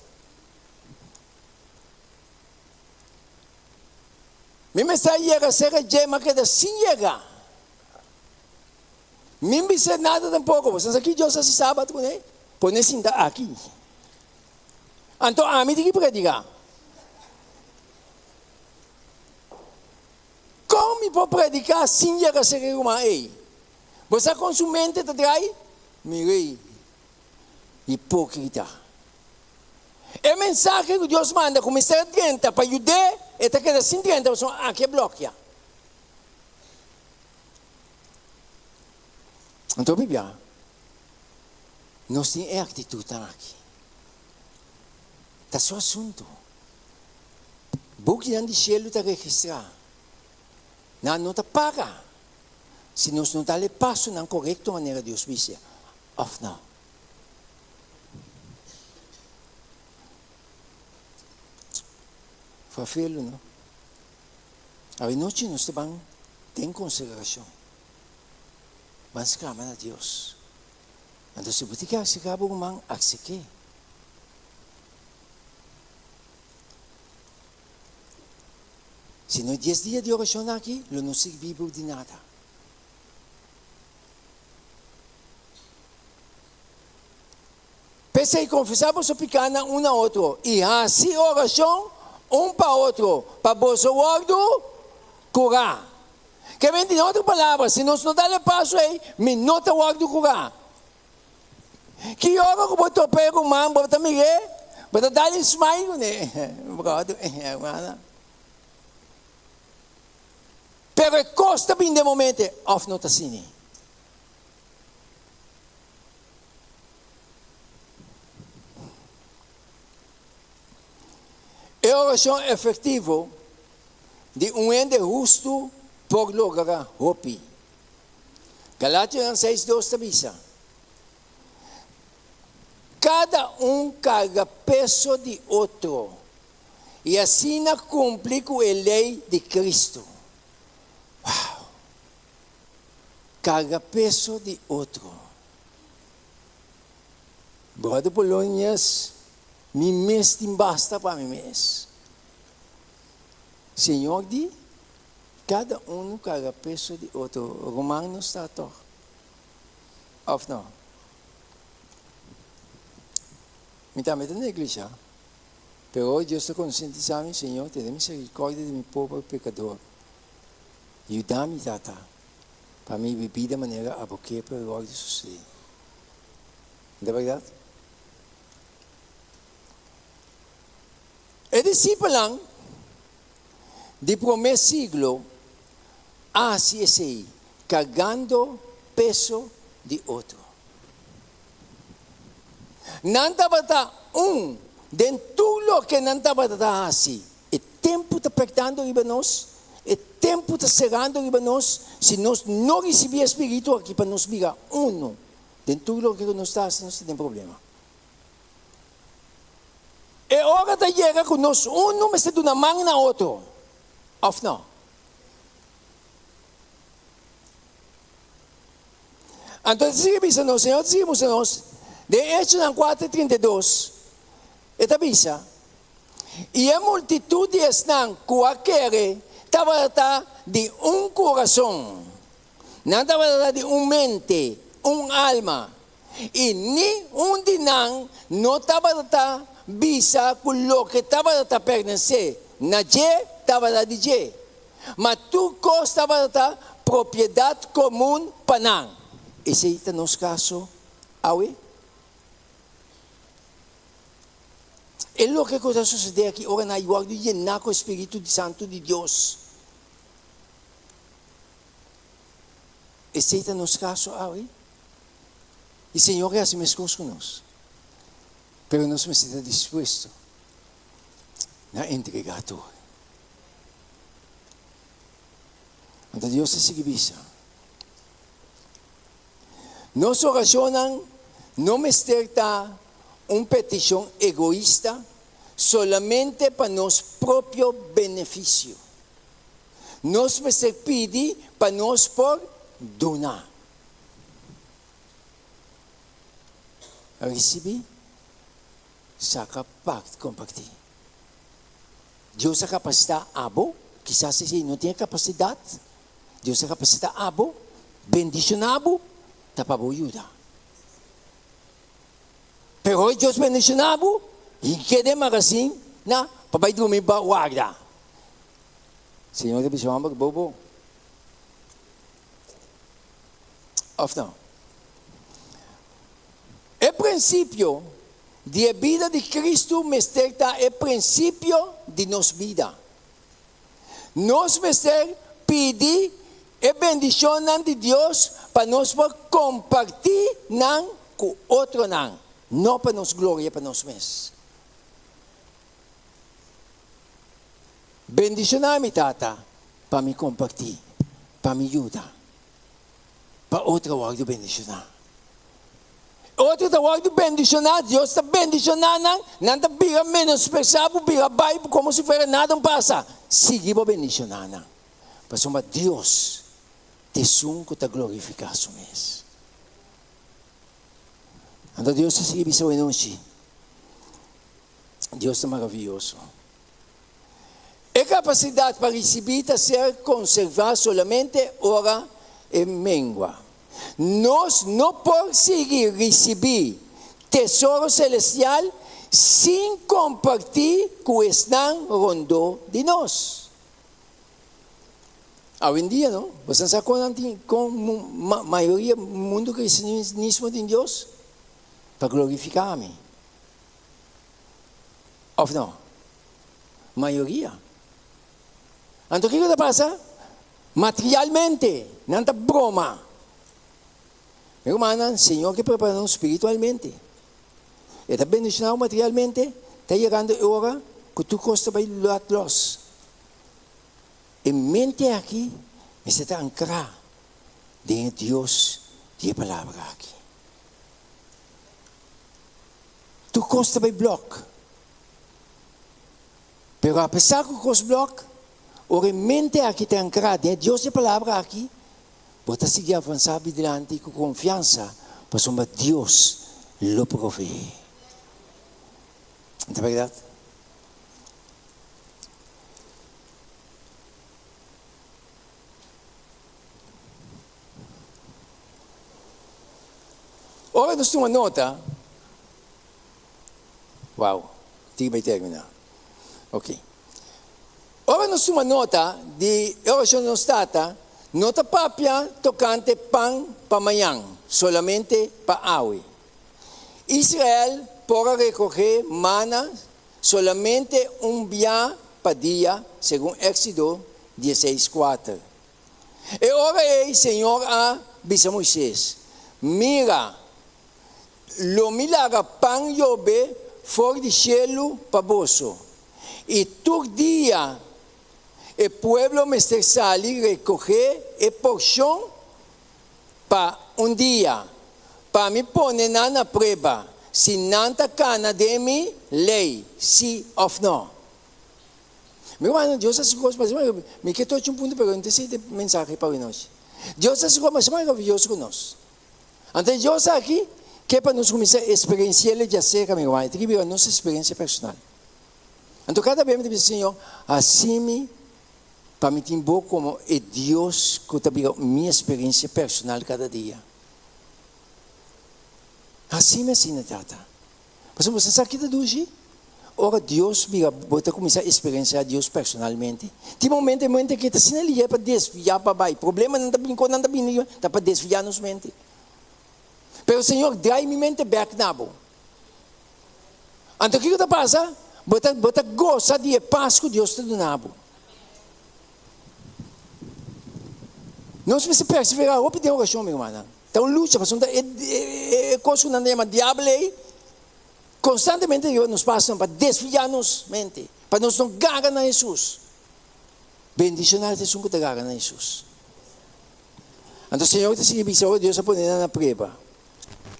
Mi mester a yega serka dje, m'a keda sin yega. Mi bisa nada tampoko. Bo sa sa ki Dios a hasi sabat kuné? Pone sinta aki. Anto ami tin ki prediká. Kon mi por prediká sin yega serka e ruman ei? Bo sa kon su mente ta drai? Mi rei hipókrita. E mensahe ku Dios manda ku mester a drenta pa yud'é, e ta keda sin drenta pasobra aki a blòkia. Anto Biblia, nos tin e aktitutnan aki. Ta su asuntu. Bukinan di shelu ta registrá. Nan no ta paga. Si nos no dal e pasonan korekto manera Dios bisa, òf no? Fafelu, no? Awenochi nos ta ban den konsegrashon. Ban sklama na Dios. Anto si bo tin ke aserká bo ruman, aserk'é. Si no dies dia di orashon aki lo no sirbi bo di nada. P'esei konfesá boso pikánan un na otro i hasi orashon un pa otro pa boso wòrdu kurá. Ke men di otro palabra, si nos no dal e paso ei, mi no ta wòrdu kurá. Ki ora ku bo topa e ruman, bo ta mir'é, bo ta dal un smile kuné, bròder, hermana. Pero e kos ta bini den momento ei, òf no ta asina? E orashon efektivo di un hende hustu por logra hopi. Galationan 6:2 ta bisa, Kada un karga peso di otro, i asina kumpli ku e lei di Kristu. Wow! Karga peso di otro. Bròder Polonius, mi mes tin basta pa mi mes. Señor di, Kada unu karga peso di otro. Ruman nos ta tòg, òf no? Mi tambe ta neglishá, pero ora Dios ta konsientisá mi, Señor, tene miserikòrdia di mi pober pekador. Yuda mi, Tata, pa mi bibi di manera Abo ke pa e wòrdu sosodé. No ta bèrdat? E disipelnan di promé siglo a hasi esei kargando peso di otro. Nan tabata un den tur loke nan tabata ta hasi. E tempu ta pèrtando riba nos, e tempu ta serando riba nos, si nos no risibí e spiritu aki pa nos bira unu den tur loke ku nos ta hasi, nos ta den problema. E ora ta yega ku nos unu mester duna man na otro, òf no? Anto e ta sigui bisa nos, Señor ta sigui mustra nos den Echonan 4:32, e ta bisa, I e multitut di esnan ku a kere tabata di un kurason, nan tabata di un mente, un alma. I ni un di nan no tabata ta bisa ku loke tabata ta pertenesé na dje tabata di dje, ma tur kos tabata ta propiedat komun pa nan. Esei ta nos kaso awe? E loke ku ta sosodé aki ora nan a wòrdu yená ku e spiritu santu di Dios. Esei ta nos kaso awe? I Señor ke hasi meskos ku nos. Pero nos mester ta dispuesto na entregá tur. Anto Dios ta sigui bisa, Nos orashonnan no mester ta un petishon egoista solamente pa nos propio benefisio. Nos mester pidi pa nos por duna. Ricibi, saca part, comparti. Dios a capacita abo, kisas esey no tin e capacidad, Dios a capacita abo, bendiciona bo, ta pa bo yuda. Pero hoy Dios bendiciona bo, y keda e magazin na pa bay drumi pa warda. Señor ta bisa homber bobo. Of no? E prinsipio di e bida di Kristu mester ta e prinsipio di nos bida. Nos mester pidi e bendishonnan di Dios pa nos por kompartí nan ku otronan, no pa nos gloria pa nos mes. Bendishoná mi, Tata, pa mi kompartí, pa mi yuda. Pa otro wòrdu bendishoná. Otro ta wòrdu bendishoná, Dios ta bendishoná nan, nan ta bira menospresá bo, bira bai bo komo si fuera nada no pasa. Sigui bo bendishoná nan, pasobra Dios ta esun ku ta glorifiká su mes. Anto Dios ta sigui bisa awe nochi, Dios ta maravioso. E kapasidat pa risibí ta ser konservá solamente ora e mengua. Nos no por sigui risibí tesoro selestial sin kompartí ku esnan rondó di nos. Awendia no, boso sa kon nan tin, kon mayoria mundu kristianismo tin Dios? Pa glorifiká mi. Òf no? Mayoria. Anto kiko ta pasa? Materialmente nan ta broma. Mi rumannan, Señor ke prepara nos spiritualmente. E ta bendiciona bo materialmente, ta yegando e ora ku tur kos ta bai lat los. E mente aki mester ta ankrá den e Dios di e Palabra aki. Tur kos ta bai blòk. Pero apesar ku kos blòk, ora e mente aki ta ankrá den e Dios di e Palabra aki, bo ta sigui avansá bidilanti ku konfiansa pasobra Dios lo proveé. Ta bèrdat? Ora nos tuma nota, Wow, tin bai termina. Ok. Ora nos tuma nota di e orashon di nos Tata, no ta papia tokante pan pa mañan, solamente pa awe. Israel por a rekohé mana solamente un bia pa dia, segun Éksido dieseis kuater. E ora ei Señor a bisa Moises, Mira, lo mi laga pan yobe for di shelu pa boso, i tur dia e pueblo mester sali rekohé e porshon pa un dia, pa mi pone nan na prueba si nan ta kana den mi lei, sí òf nò. Mi rumannan, Dios a hasi kos mas Mi ke tochi un punto pero no ta esei ta e mensahe pa awe nochi. Dios a hasi kos mas maravioso ku nos. Anto e Dios aki ke pa nos kuminsá eksperensi'el djaserka, mi ruman. E ta bira nos eksperensia personal. Anto kada bes mi ta bisa, Señor, hasi mi pa mi tin bo komo e Dios ku ta bira mi eksperensia personal kada dia. Hasi mi asina, Tata. Pasobra bo sa sa ki ta dushi? Ora Dios bira, bo ta kuminsá eksperensiá Dios personalmente. Tin momento e mente ke ta asina liher pa desviá pa bai. Problemanan ta bini, kosnan ta bini, ta pa desviá nos mente. Pero Señor, drai mi mente bèk na bo. Anto kiko ta pasa? Bo ta, bo ta gosa di e pas ku Dios ta duna bo. Nos mester perseverá hopi den orashon, mi rumannan. Ta un lucha, pasobra e, e, e kos ku nan ta yama diabel ei, konstantemente riba nos pasonan pa desviá nos mente, pa nos no gara na Hesus. Bendishoná ta esun ku ta gara na Hesus. Anto Señor ta sigui bisa ora Dios a pone nan na prueba.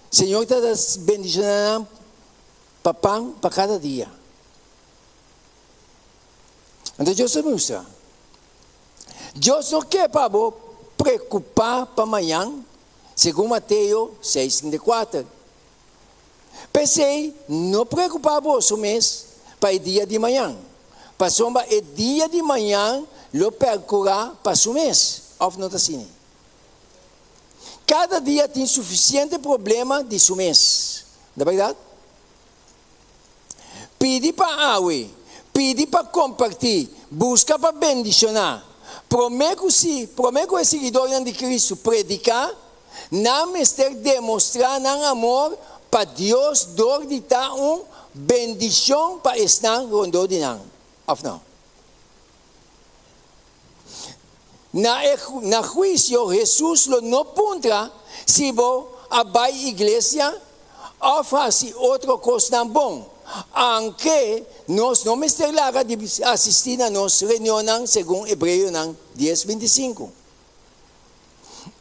Señor ta bendishoná nan pa pan pa kada dia. Anto Dios ta mustra, Dios no ke pa bo preokupá pa mañan, segun Mateo 6:34. P'esei, no preokupá boso mes pa e dia di mañan, pasobra e dia di mañan lo perkurá pa su mes, òf no ta asina? Kada dia tin sufisiente problema di su mes, no ta bèrdat? Pidi pa awe, pidi pa kompartí, buska pa bendishoná. Promé ku si, promé ku e siguidornan di Kristu prediká, nan mester demostrá nan amor pa Dios dor di ta un bendishon pa esnan rondó di nan, òf no? Na e na huisio Hesus lo no puntra si bo a bai iglesia òf hasi otro kosnan bon, aunke nos no mester laga di asistí na nos reunionnan segun Hebreonan dies 25.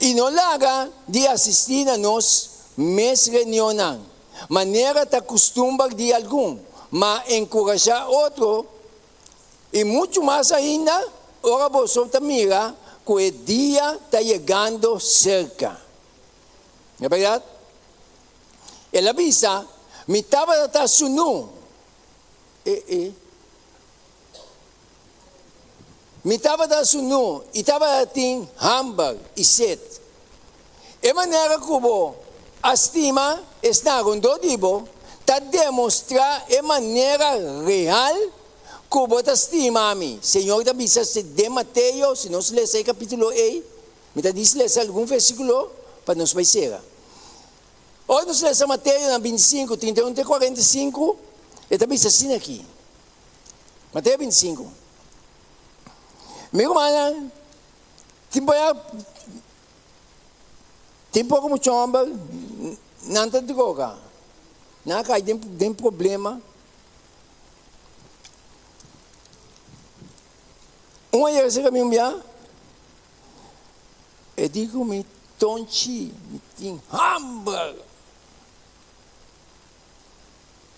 I no laga di asistí na nos mes reunionnan, manera ta kustumber di algun, ma enkurashá otro, i muchu mas ainda ora boso ta mira ku e dia ta yegando serka. No bèrdat? El a bisa, Mi tabata ta sunú. E e. Mi tabata sunú i tabata tin hamber i set. E manera ku bo a stima esnan rondó di bo ta demostrá e manera real ku bo ta stima mi. Señor ta bisa den Mateo, si nos lesa e kapítulo ei, mi ta dis lesa algun versíkulo pa nos bai sera. Ora nos lesa Mateo na bintisinku, 31 te 45, e ta bisa asina aki. Mateo 25. Mi rumannan, tin por ya, tin poko mucha homber, nan ta droga, nan a kai den, den problema. Un a yega serka mi un bia, e di ku mi, Tonchi, mi tin hamber.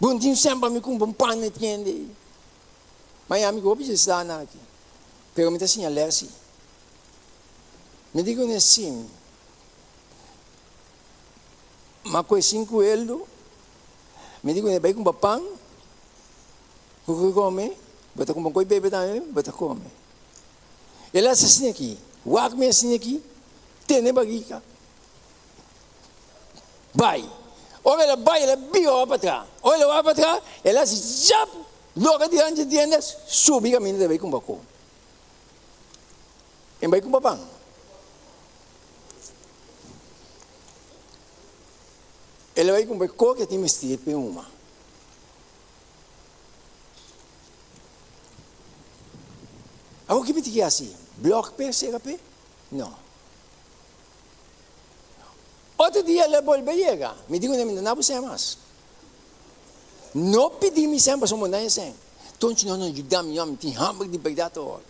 Bo no tin sèn pa mi kumpra un pan na tienda ei. Ma yami ku hopi dje slana aki. Pero mi ta siña lès si. Mi di ku ne sin. Ma ku e sinku eldo, mi di ku ne bai kumpra pan, bo ku kome, bo ta kumpra un koi bebe tambe, bo ta kome. El a hasi asina aki, wak mi asina aki, tene barika. Bai. Ora el a bai, el a bira wak patras. Ora el a wak patras, el a hasi zap, logra dilanti di tienda, subi kaminda ta bai kumpra kos. E bai kumpra pan. El a bai kumpra e kos ke tin mester p'e huma. Awor ki mi tin ki hasi? Blòk p'e, sera p'e? No. Otro dia el a bolbe yega. Mi di kuné, mi no na bo sèn mas. No pidi mi sèn pasobra bo no haña sèn. Tonchi no no yuda mi, mi tin hamber di bèrdat awor.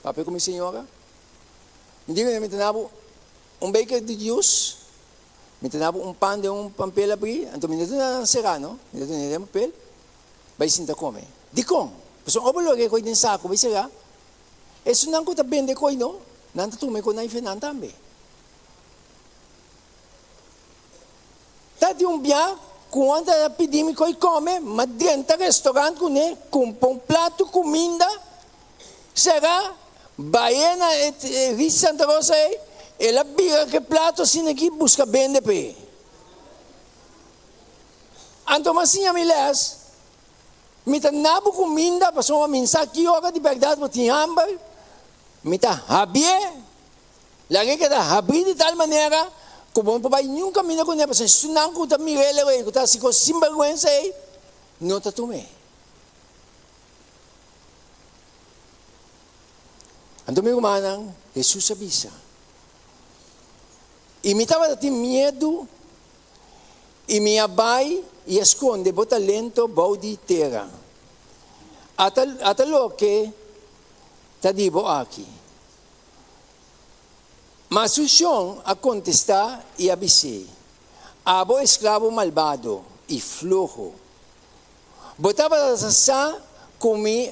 Papia ku mi señora. Mi di kuné, mi ta na bo un beker di jus, mi ta na bo un pan den un pampel abrí, anto mi no ta duna nan será no, mi ta duna den papel, bai sinta kome. Dikon? Pasobra ora bo logra e koi den saku bai será, Esunnan ku ta bende koi no, nan ta tuma e koi na ife nan tambe. Ta di un bia ku un ta pidi mi koi kome, ma drenta restaurant kuné, kumpra un plato kuminda, sera, bai na e Ritz Santa Rosa ei, el a bira ku e plato asina aki buska bende p'e. Anto mi a siña mi les. Mi ta na bo kuminda pasobra mi sa ki ora di bèrdat bo tin hamber. Mi ta habié, laga e keda habrí di tal manera ku bo no por bai niun kaminda kuné, pasobra esunnan ku ta mir'é leu ei, ku ta hasi kos sinbèrgwensa ei, no ta tum'é. Anto mi rumannan, Hesus a bisa, I mi tabata tin miedu. I mi a bai i a skonde bo talento bou di tera. Ata, ata loke ta di bo aki. Ma su shon a kontestá i a bis'é, Abo esklabo malbado i floho! Bo tabata sa ku mi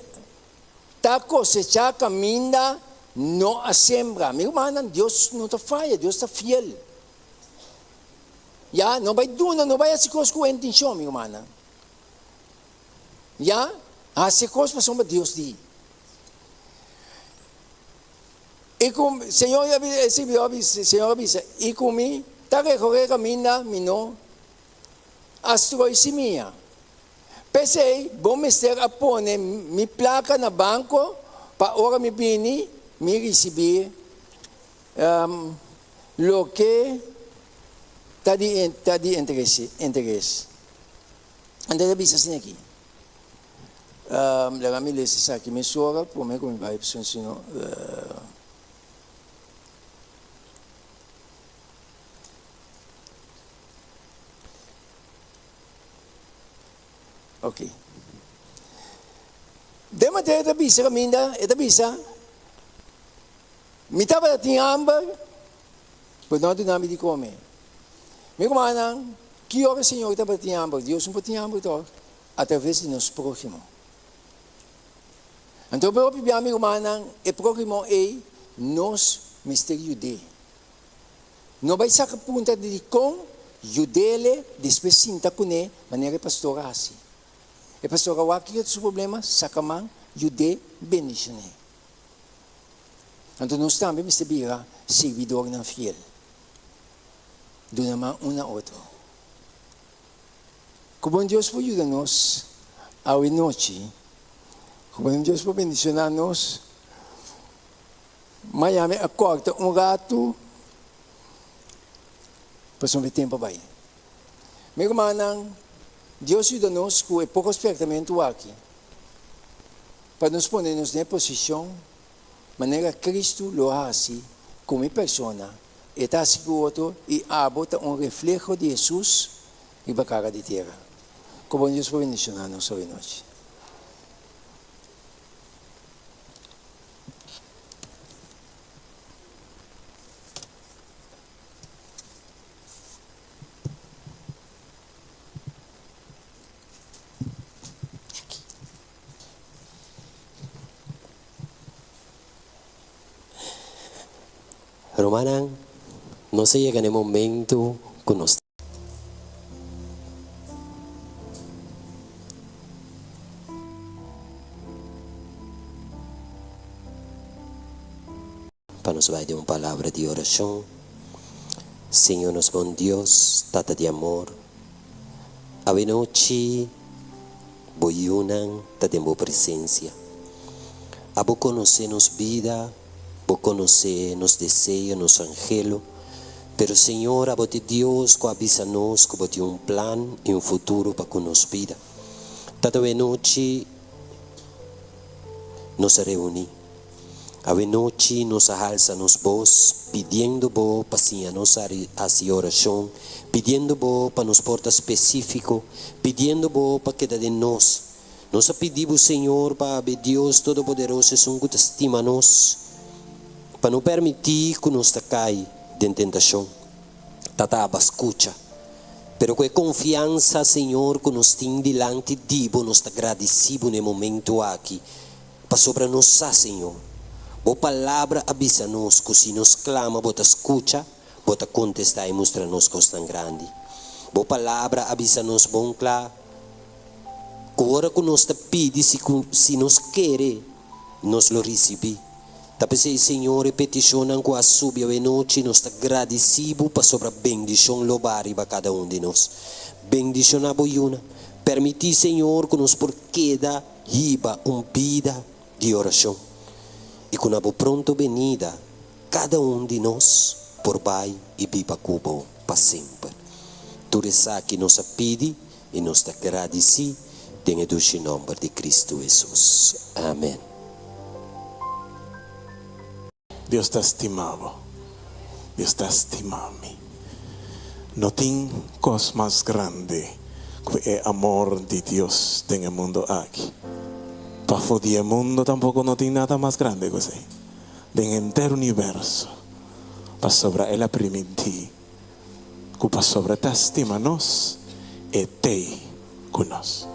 ta kosechá kaminda no a sembra. Mi rumannan, Dios no ta faya, Dios ta fiel. Ya, no bai duna, no bai hasi kos ku intenshon, mi rumannan. Ya, hasi e kos pasobra Dios di. I ku Señor a bisa, e sirbidor a bisa, Señor a bisa, i ku mi ta rekoré kaminda mi no a stroi simia. P'esei bo mester a pone mi plaka na banko pa ora mi bini mi risibí Loke ta di ta di interes. Anto e ta bisa asina aki, Laga mi lesa esaki mesora prome ku mi bai pasobra si no. Ok. Den Mateo e ta bisa kaminda, e ta bisa. Mi tabata tin hamber. Bo no a duna mi di kome. Mi rumannan, ki ora Señor tabatin hamber? Dios no por tin hamber tòg? Atraves di nos próhimo. Anto bo hopi bia mi rumannan, e próhimo ei nos mester yud'é. No bai saka punta di dikon, yud'ele, despues sinta kuné manera e pastor a hasi. E pastor a wak kiko ta su problema, saka man, yud'é, bendishon'é. Anto nos tambe mester bira sirbidornan fiel, duna man un na otro. Ku bon Dios por yuda nos awe nochi, ku bon Dios por bendishoná nos. Maña mi a kòrta un ratu pasobra e tempu a bai. Mi rumannan, Dios yuda nos ku e poko spèrtamentu aki pa nos pone nos den e posishon manera Kristu lo a hasi ku mi persona, e ta hasi ku otro i abo ta un refleho di Hesus riba kara di tera. Ku bon Dios por bendishoná nos awe nochi. Rumannan, nos a yega na e momento ku nos. Pa nos bai den un palabra di orashon. Señor nos bon Dios, Tata di amor, awenochi Bo yunan ta den Bo presencia. Abo conoce nos bida, Bo conoce nos deseo, nos anhelo, pero Señor abo t'e Dios cu a bisa nos cu Bo tin un plan y un futuro pa cu nos bida. Tata awenochi nos a reuni. Awenochi nos a halsa nos bos pidiendo Bo pa siña nos hasi orashon, pidiendo Bo pa nos por ta spesífiko, pidiendo Bo pa keda den nos. Nos a pidi Bo, Señor, pa abe Dios Todopoderoso esun ku ta stima nos, pa no permití ku nos ta kai den tentashon. Tata aba skucha. Pero ku e konfiansa, Señor, ku nos tin dilanti di Bo, nos ta gradisí Bo na e momentu aki. Pasobra nos sa, Señor, Bo palabra a bisa nos ku si nos klama Bo ta skucha, Bo ta kontestá i mustra nos kosnan grandi. Bo palabra a bisa nos bon kla ku ora ku nos ta pidi si ku si nos kere, nos lo risibí. Ta p'esei, Señor, e petishonnan ku a subi awenochi nos ta gradisí Bo pasobra bendishon lo ba riba kada un di nos. Bendishoná Bo yunan. Permití, Señor, ku nos por keda Hiba un bida di orashon i ku na bo pronto benida kada un di nos por bai i biba ku bo pa semper. Tur esaki nos a pidi i nos ta gradisí den e dushi nòmber di Kristu Hesus. Amen. Dios ta stima bo. Dios ta stima mi. No tin kos mas grandi ku e amor di Dios den e mundu aki. Pafó di e mundu tampoko no tin nada mas grandi ku esei den henter universo, pasobra el a primintí ku pasobra ta stima nos, e t'ei ku nos.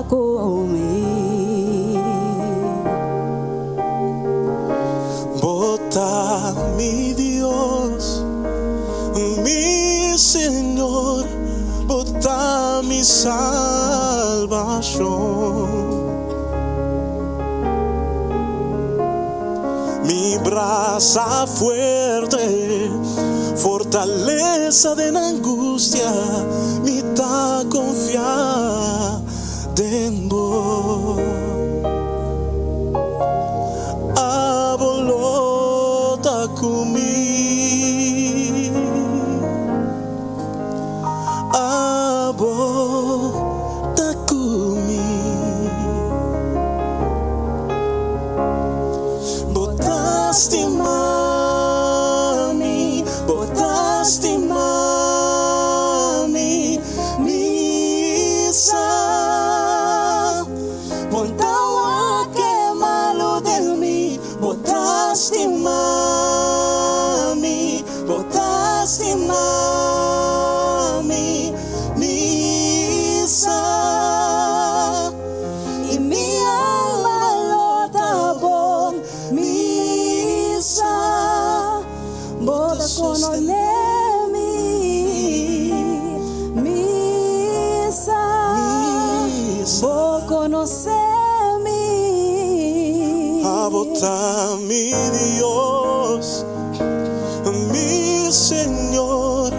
ku mi. Bo ta mi Dios, mi Señor, Bo ta mi salbashon. Mi brasa fuerte, fortalesa den angustia, mi ta konfia den Bo. Abo lo ta ku mi. Abo ta ku mi. Bo ta stima mi, bo ta stima mi, mi sa. Bo n' ta wak e malu den mi, bo ta stima mi, bo ta stima mi, mi sa. I mi alma lo ta bon, mi sa. Bo ta konosé mi, mi sa. Bo konosé mi. Abo ta mi Dios, mi Señor,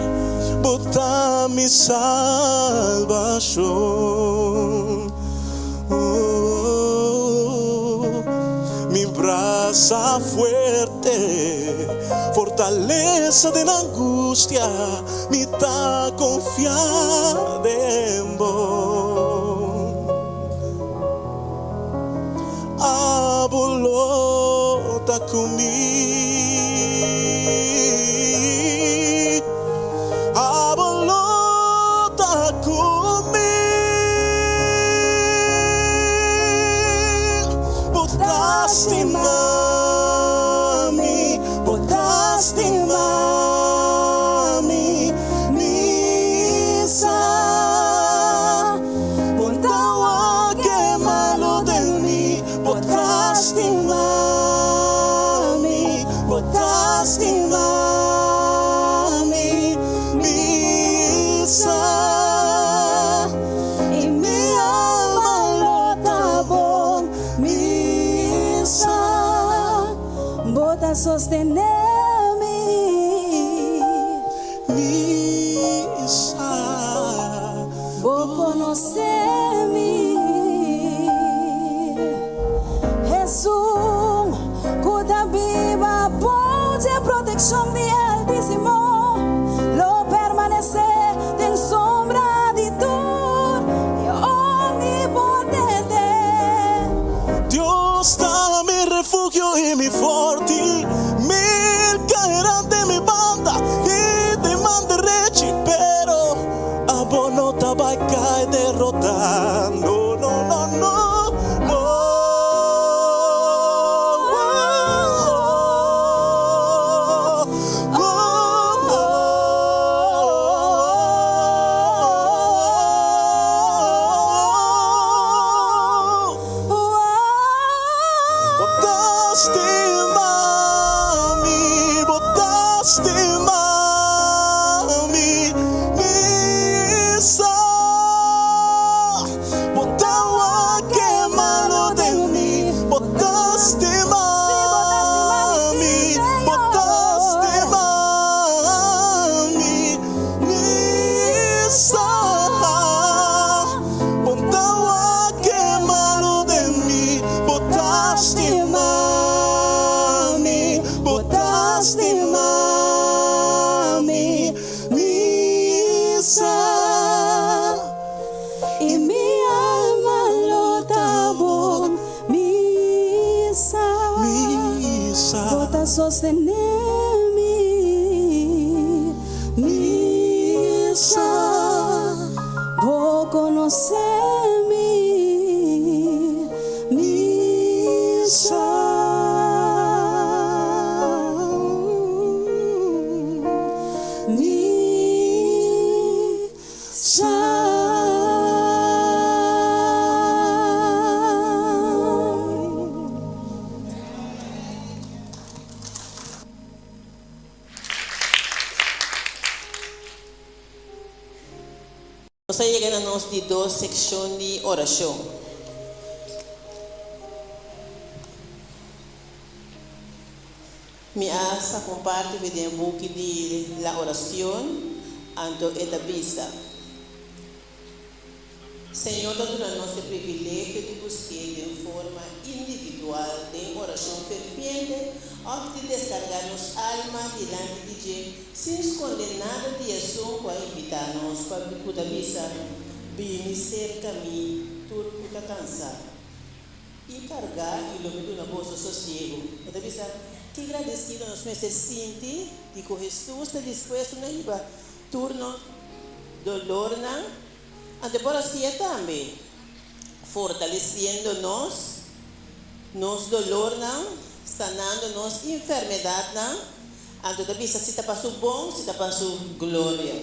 bo ta mi salbashon. Oh, mi brasa fuerte, fortalesa den angustia, mi ta konfia den Bo. Abo lo ta ku mi. Abo lo ta ku mi. Bo ta stima mi, bo ta stima mi, mi sa. Bo n' ta wak e malu den mi, bo ta stima mi, bo ta stima mi, mi sa. I mi alma lo ta bon, mi sa. Bo ta sostené mi. Mi sa. Bo konosé mi. Esun ku ta biba bou di protekshon di Altísimo lo permanesé den sombra di tur Omnipotente. Dios ta mi refugio i mi fòrti. Mil kaerán di mi banda i di man derechi, pero abo no ta bai kai derotá. No, no, no, no, no. Oh, oh. Bo ta stima mi, bo ta stima mi, mi sa. Bo n' ta wak e malu den mi, bo ta stima mi, bo ta stima mi, mi sa. Bo n' ta wak e malu den mi, bo ta stima mi, bo ta stima mi, mi sa. I mi alma lo ta bon, mi sa. Mi sa. Bo ta sostené mi, mi sa. Bo konosé mi, mi sa. Mi sa. Nos a yega na nos di dos sekshon di orashon. Mi a saka un parti for den e buki di La Oracion, anto e ta bisa, Señor ta duna nos e privilegio di busk'é den forma individual den orashon ferviente òf di deskargá nos alma dilanti di dje sin skonde nada di esun ku a invitá nos pa ku ta bisa, Bini serka mi tur ku ta kansá i kargá i lo mi duna boso sosiegu. E ta bisa, Ki gradesido nos mester sinti di ku Hesus ta dispuesto na hiba tur nos dolornan. Anto por hasié tambe, fortalesiendo nos, nos dolornan, sanando nos enfermedadnan, anto ta bisa si ta pa su bon, si ta pa su gloria.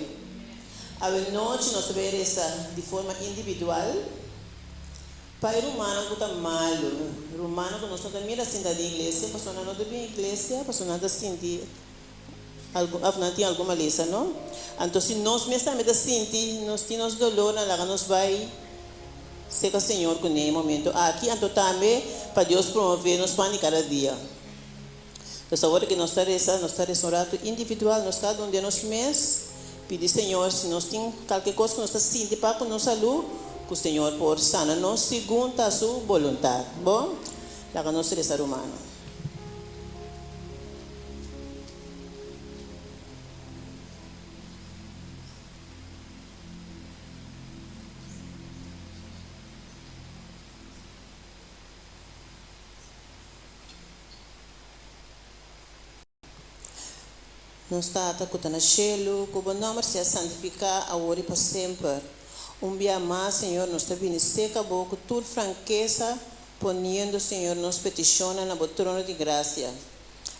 Awe nochi nos ta bay resa di forma individual pa e rumannan cu ta malo, rumannan cu nos no ta mira sinta den iglesia, pasobra nan no ta bin iglesia, pasobra nan ta sinti Algun of nan tin algun malesa, no? Anto si nos mes tambe ta sinti nos tin nos dolornan, laga nos bai serka Señor ku ne momento aki, anto tambe pa Dios promove nos pan di kada dia. Pues awor ke nos ta resa, nos ta resa un ratu individual, nos kada un den nos mes, pidi Señor si nos tin kalke kos ku nos ta sinti pa ku nos salú, ku Señor por sana nos segun ta su boluntat. Bo? Laga nos resa rumannan. Nos Tata ku ta na shelu, ku bo nòmber sea santifiká awor i pa semper. Un bia mas, Señor, nos ta bini serka bo ku tur frankesa Poniendo, Señor, nos peticionnan na Bo trono di gracia.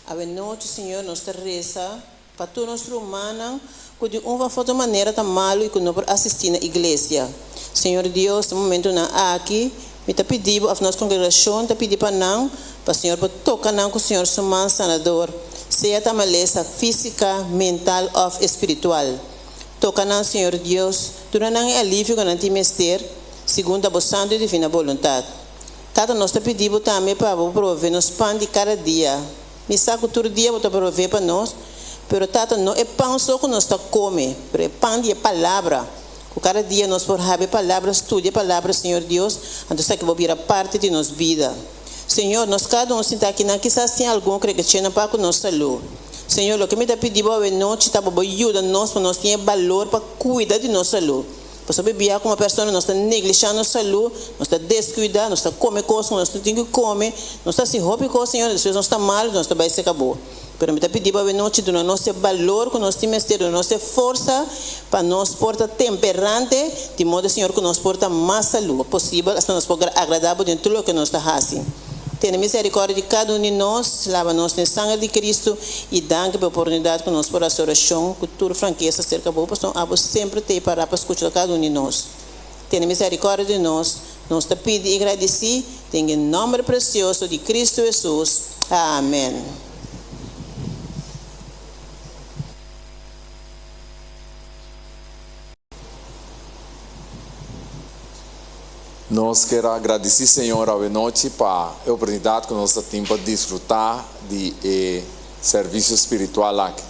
Awe nochi, Señor, nos ta reza pa tur nos rumannan cu di un of otro manera ta malo y cu no por asisti na iglesia. Señor Dios, den momentonan aki, mi ta pidi Bo, of nos congregacion ta pidi pa nan, pa Señor por toca nan cu Señor su man sanador, sea ta malesa fisica, mental of espiritual. Toca nan, Señor Dios, duna nan e alivio cu nan tin mester, Segun ta bo santu i divina boluntat. Tata, nos ta pidi bo tambe pa bo prove nos pan di kada dia. Mi sa ku tur dia bo ta prove pa nos, pero Tata, no e pan so ku nos ta kome, pero e pan di e Palabra. Ku kada dia nos por habi e Palabra, studia e Palabra, Señor Dios, anto esaki bo bira parti di nos bida. Señor, nos kada un sinta akinan kisas tin algun krekechena pa ku nos salú. Señor, loke mi ta pidi bo awe nochi ta pa bo yuda nos pa nos tin e balor pa kuida di nos salú. Pasobra bia komo persona nos ta neglishá nos salú, nos ta deskuidá, nos ta kome kos ku nos no tin ku kome, nos ta hasi hopi kos, Señor, despues nos ta malu, nos ta bai serka Bo. Pero mi ta pidi Bo awenochi duna nos e balor ku nos tin mester, duna nos e forsa pa nos por ta temperante, di modo, Señor, ku nos por ta mas salú posibel, asina nos por agradá Bo den tur loke nos ta hasi. Tene miserikòrdia di kada un di nos, laba nos den sanger di Kristu i danki pa e oportunidat ku nos por hasi orashon ku tur frankesa serka Bo, pasobra abo semper t'ei pará pa skucha kada un di nos. Tene miserikòrdia di nos, nos ta pidi i gradisí den e nòmber presioso di Kristu Hesus. Amèn. Nos kier a gradisí Señor awenochi pa e oportunidat ku nos ta tin pa disfrutá di e servisio spiritual aki.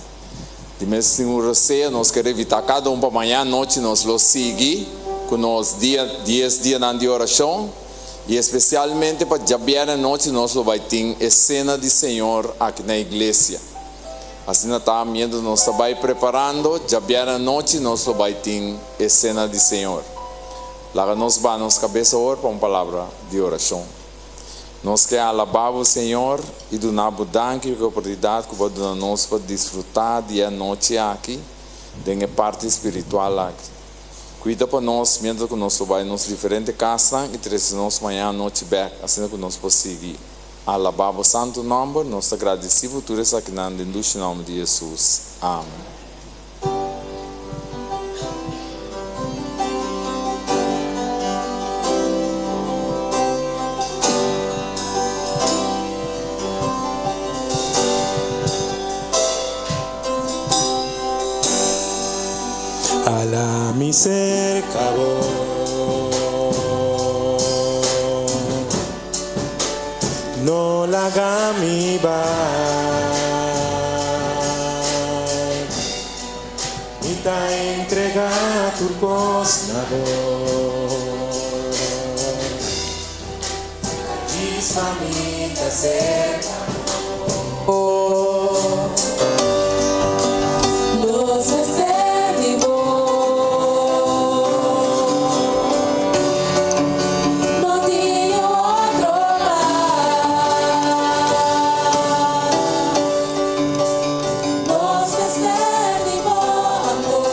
Di mes tin un reseo nos kier invitá kada un pa maña anochi nos lo sigui ku nos dia dies dianan di orashon i espesialmente pa djabièrnè anochi nos lo bai tin e sena di Señor aki na iglesia. Asina ta, mientras nos ta bai preparando, djabièrnè anochi nos lo bai tin e Sena di Señor. Laga nos baha nos kabes awor pa un palabra di orashon. Nos ke alabá Bo, Señor, i duna Bo danki pa e oportunidat ku Bo a duna nos pa disfrutá di e anochi aki den e parti spiritual aki. Kuida pa nos mientras ku nos lo bai nos diferente kasnan i trese nos maña anochi bèk asina ku nos por sigui Alabá bo santu nòmber, nos ta gradisí bo tur esakinan den dushi nòmber di Hesus. Amen. Ala mi serka bo. mi bai. Mi ta entregá tur kos na bo. Djis pa mi ta serka bo. Nos mester di bo. No tin otro mas. Nos mester di bo amor.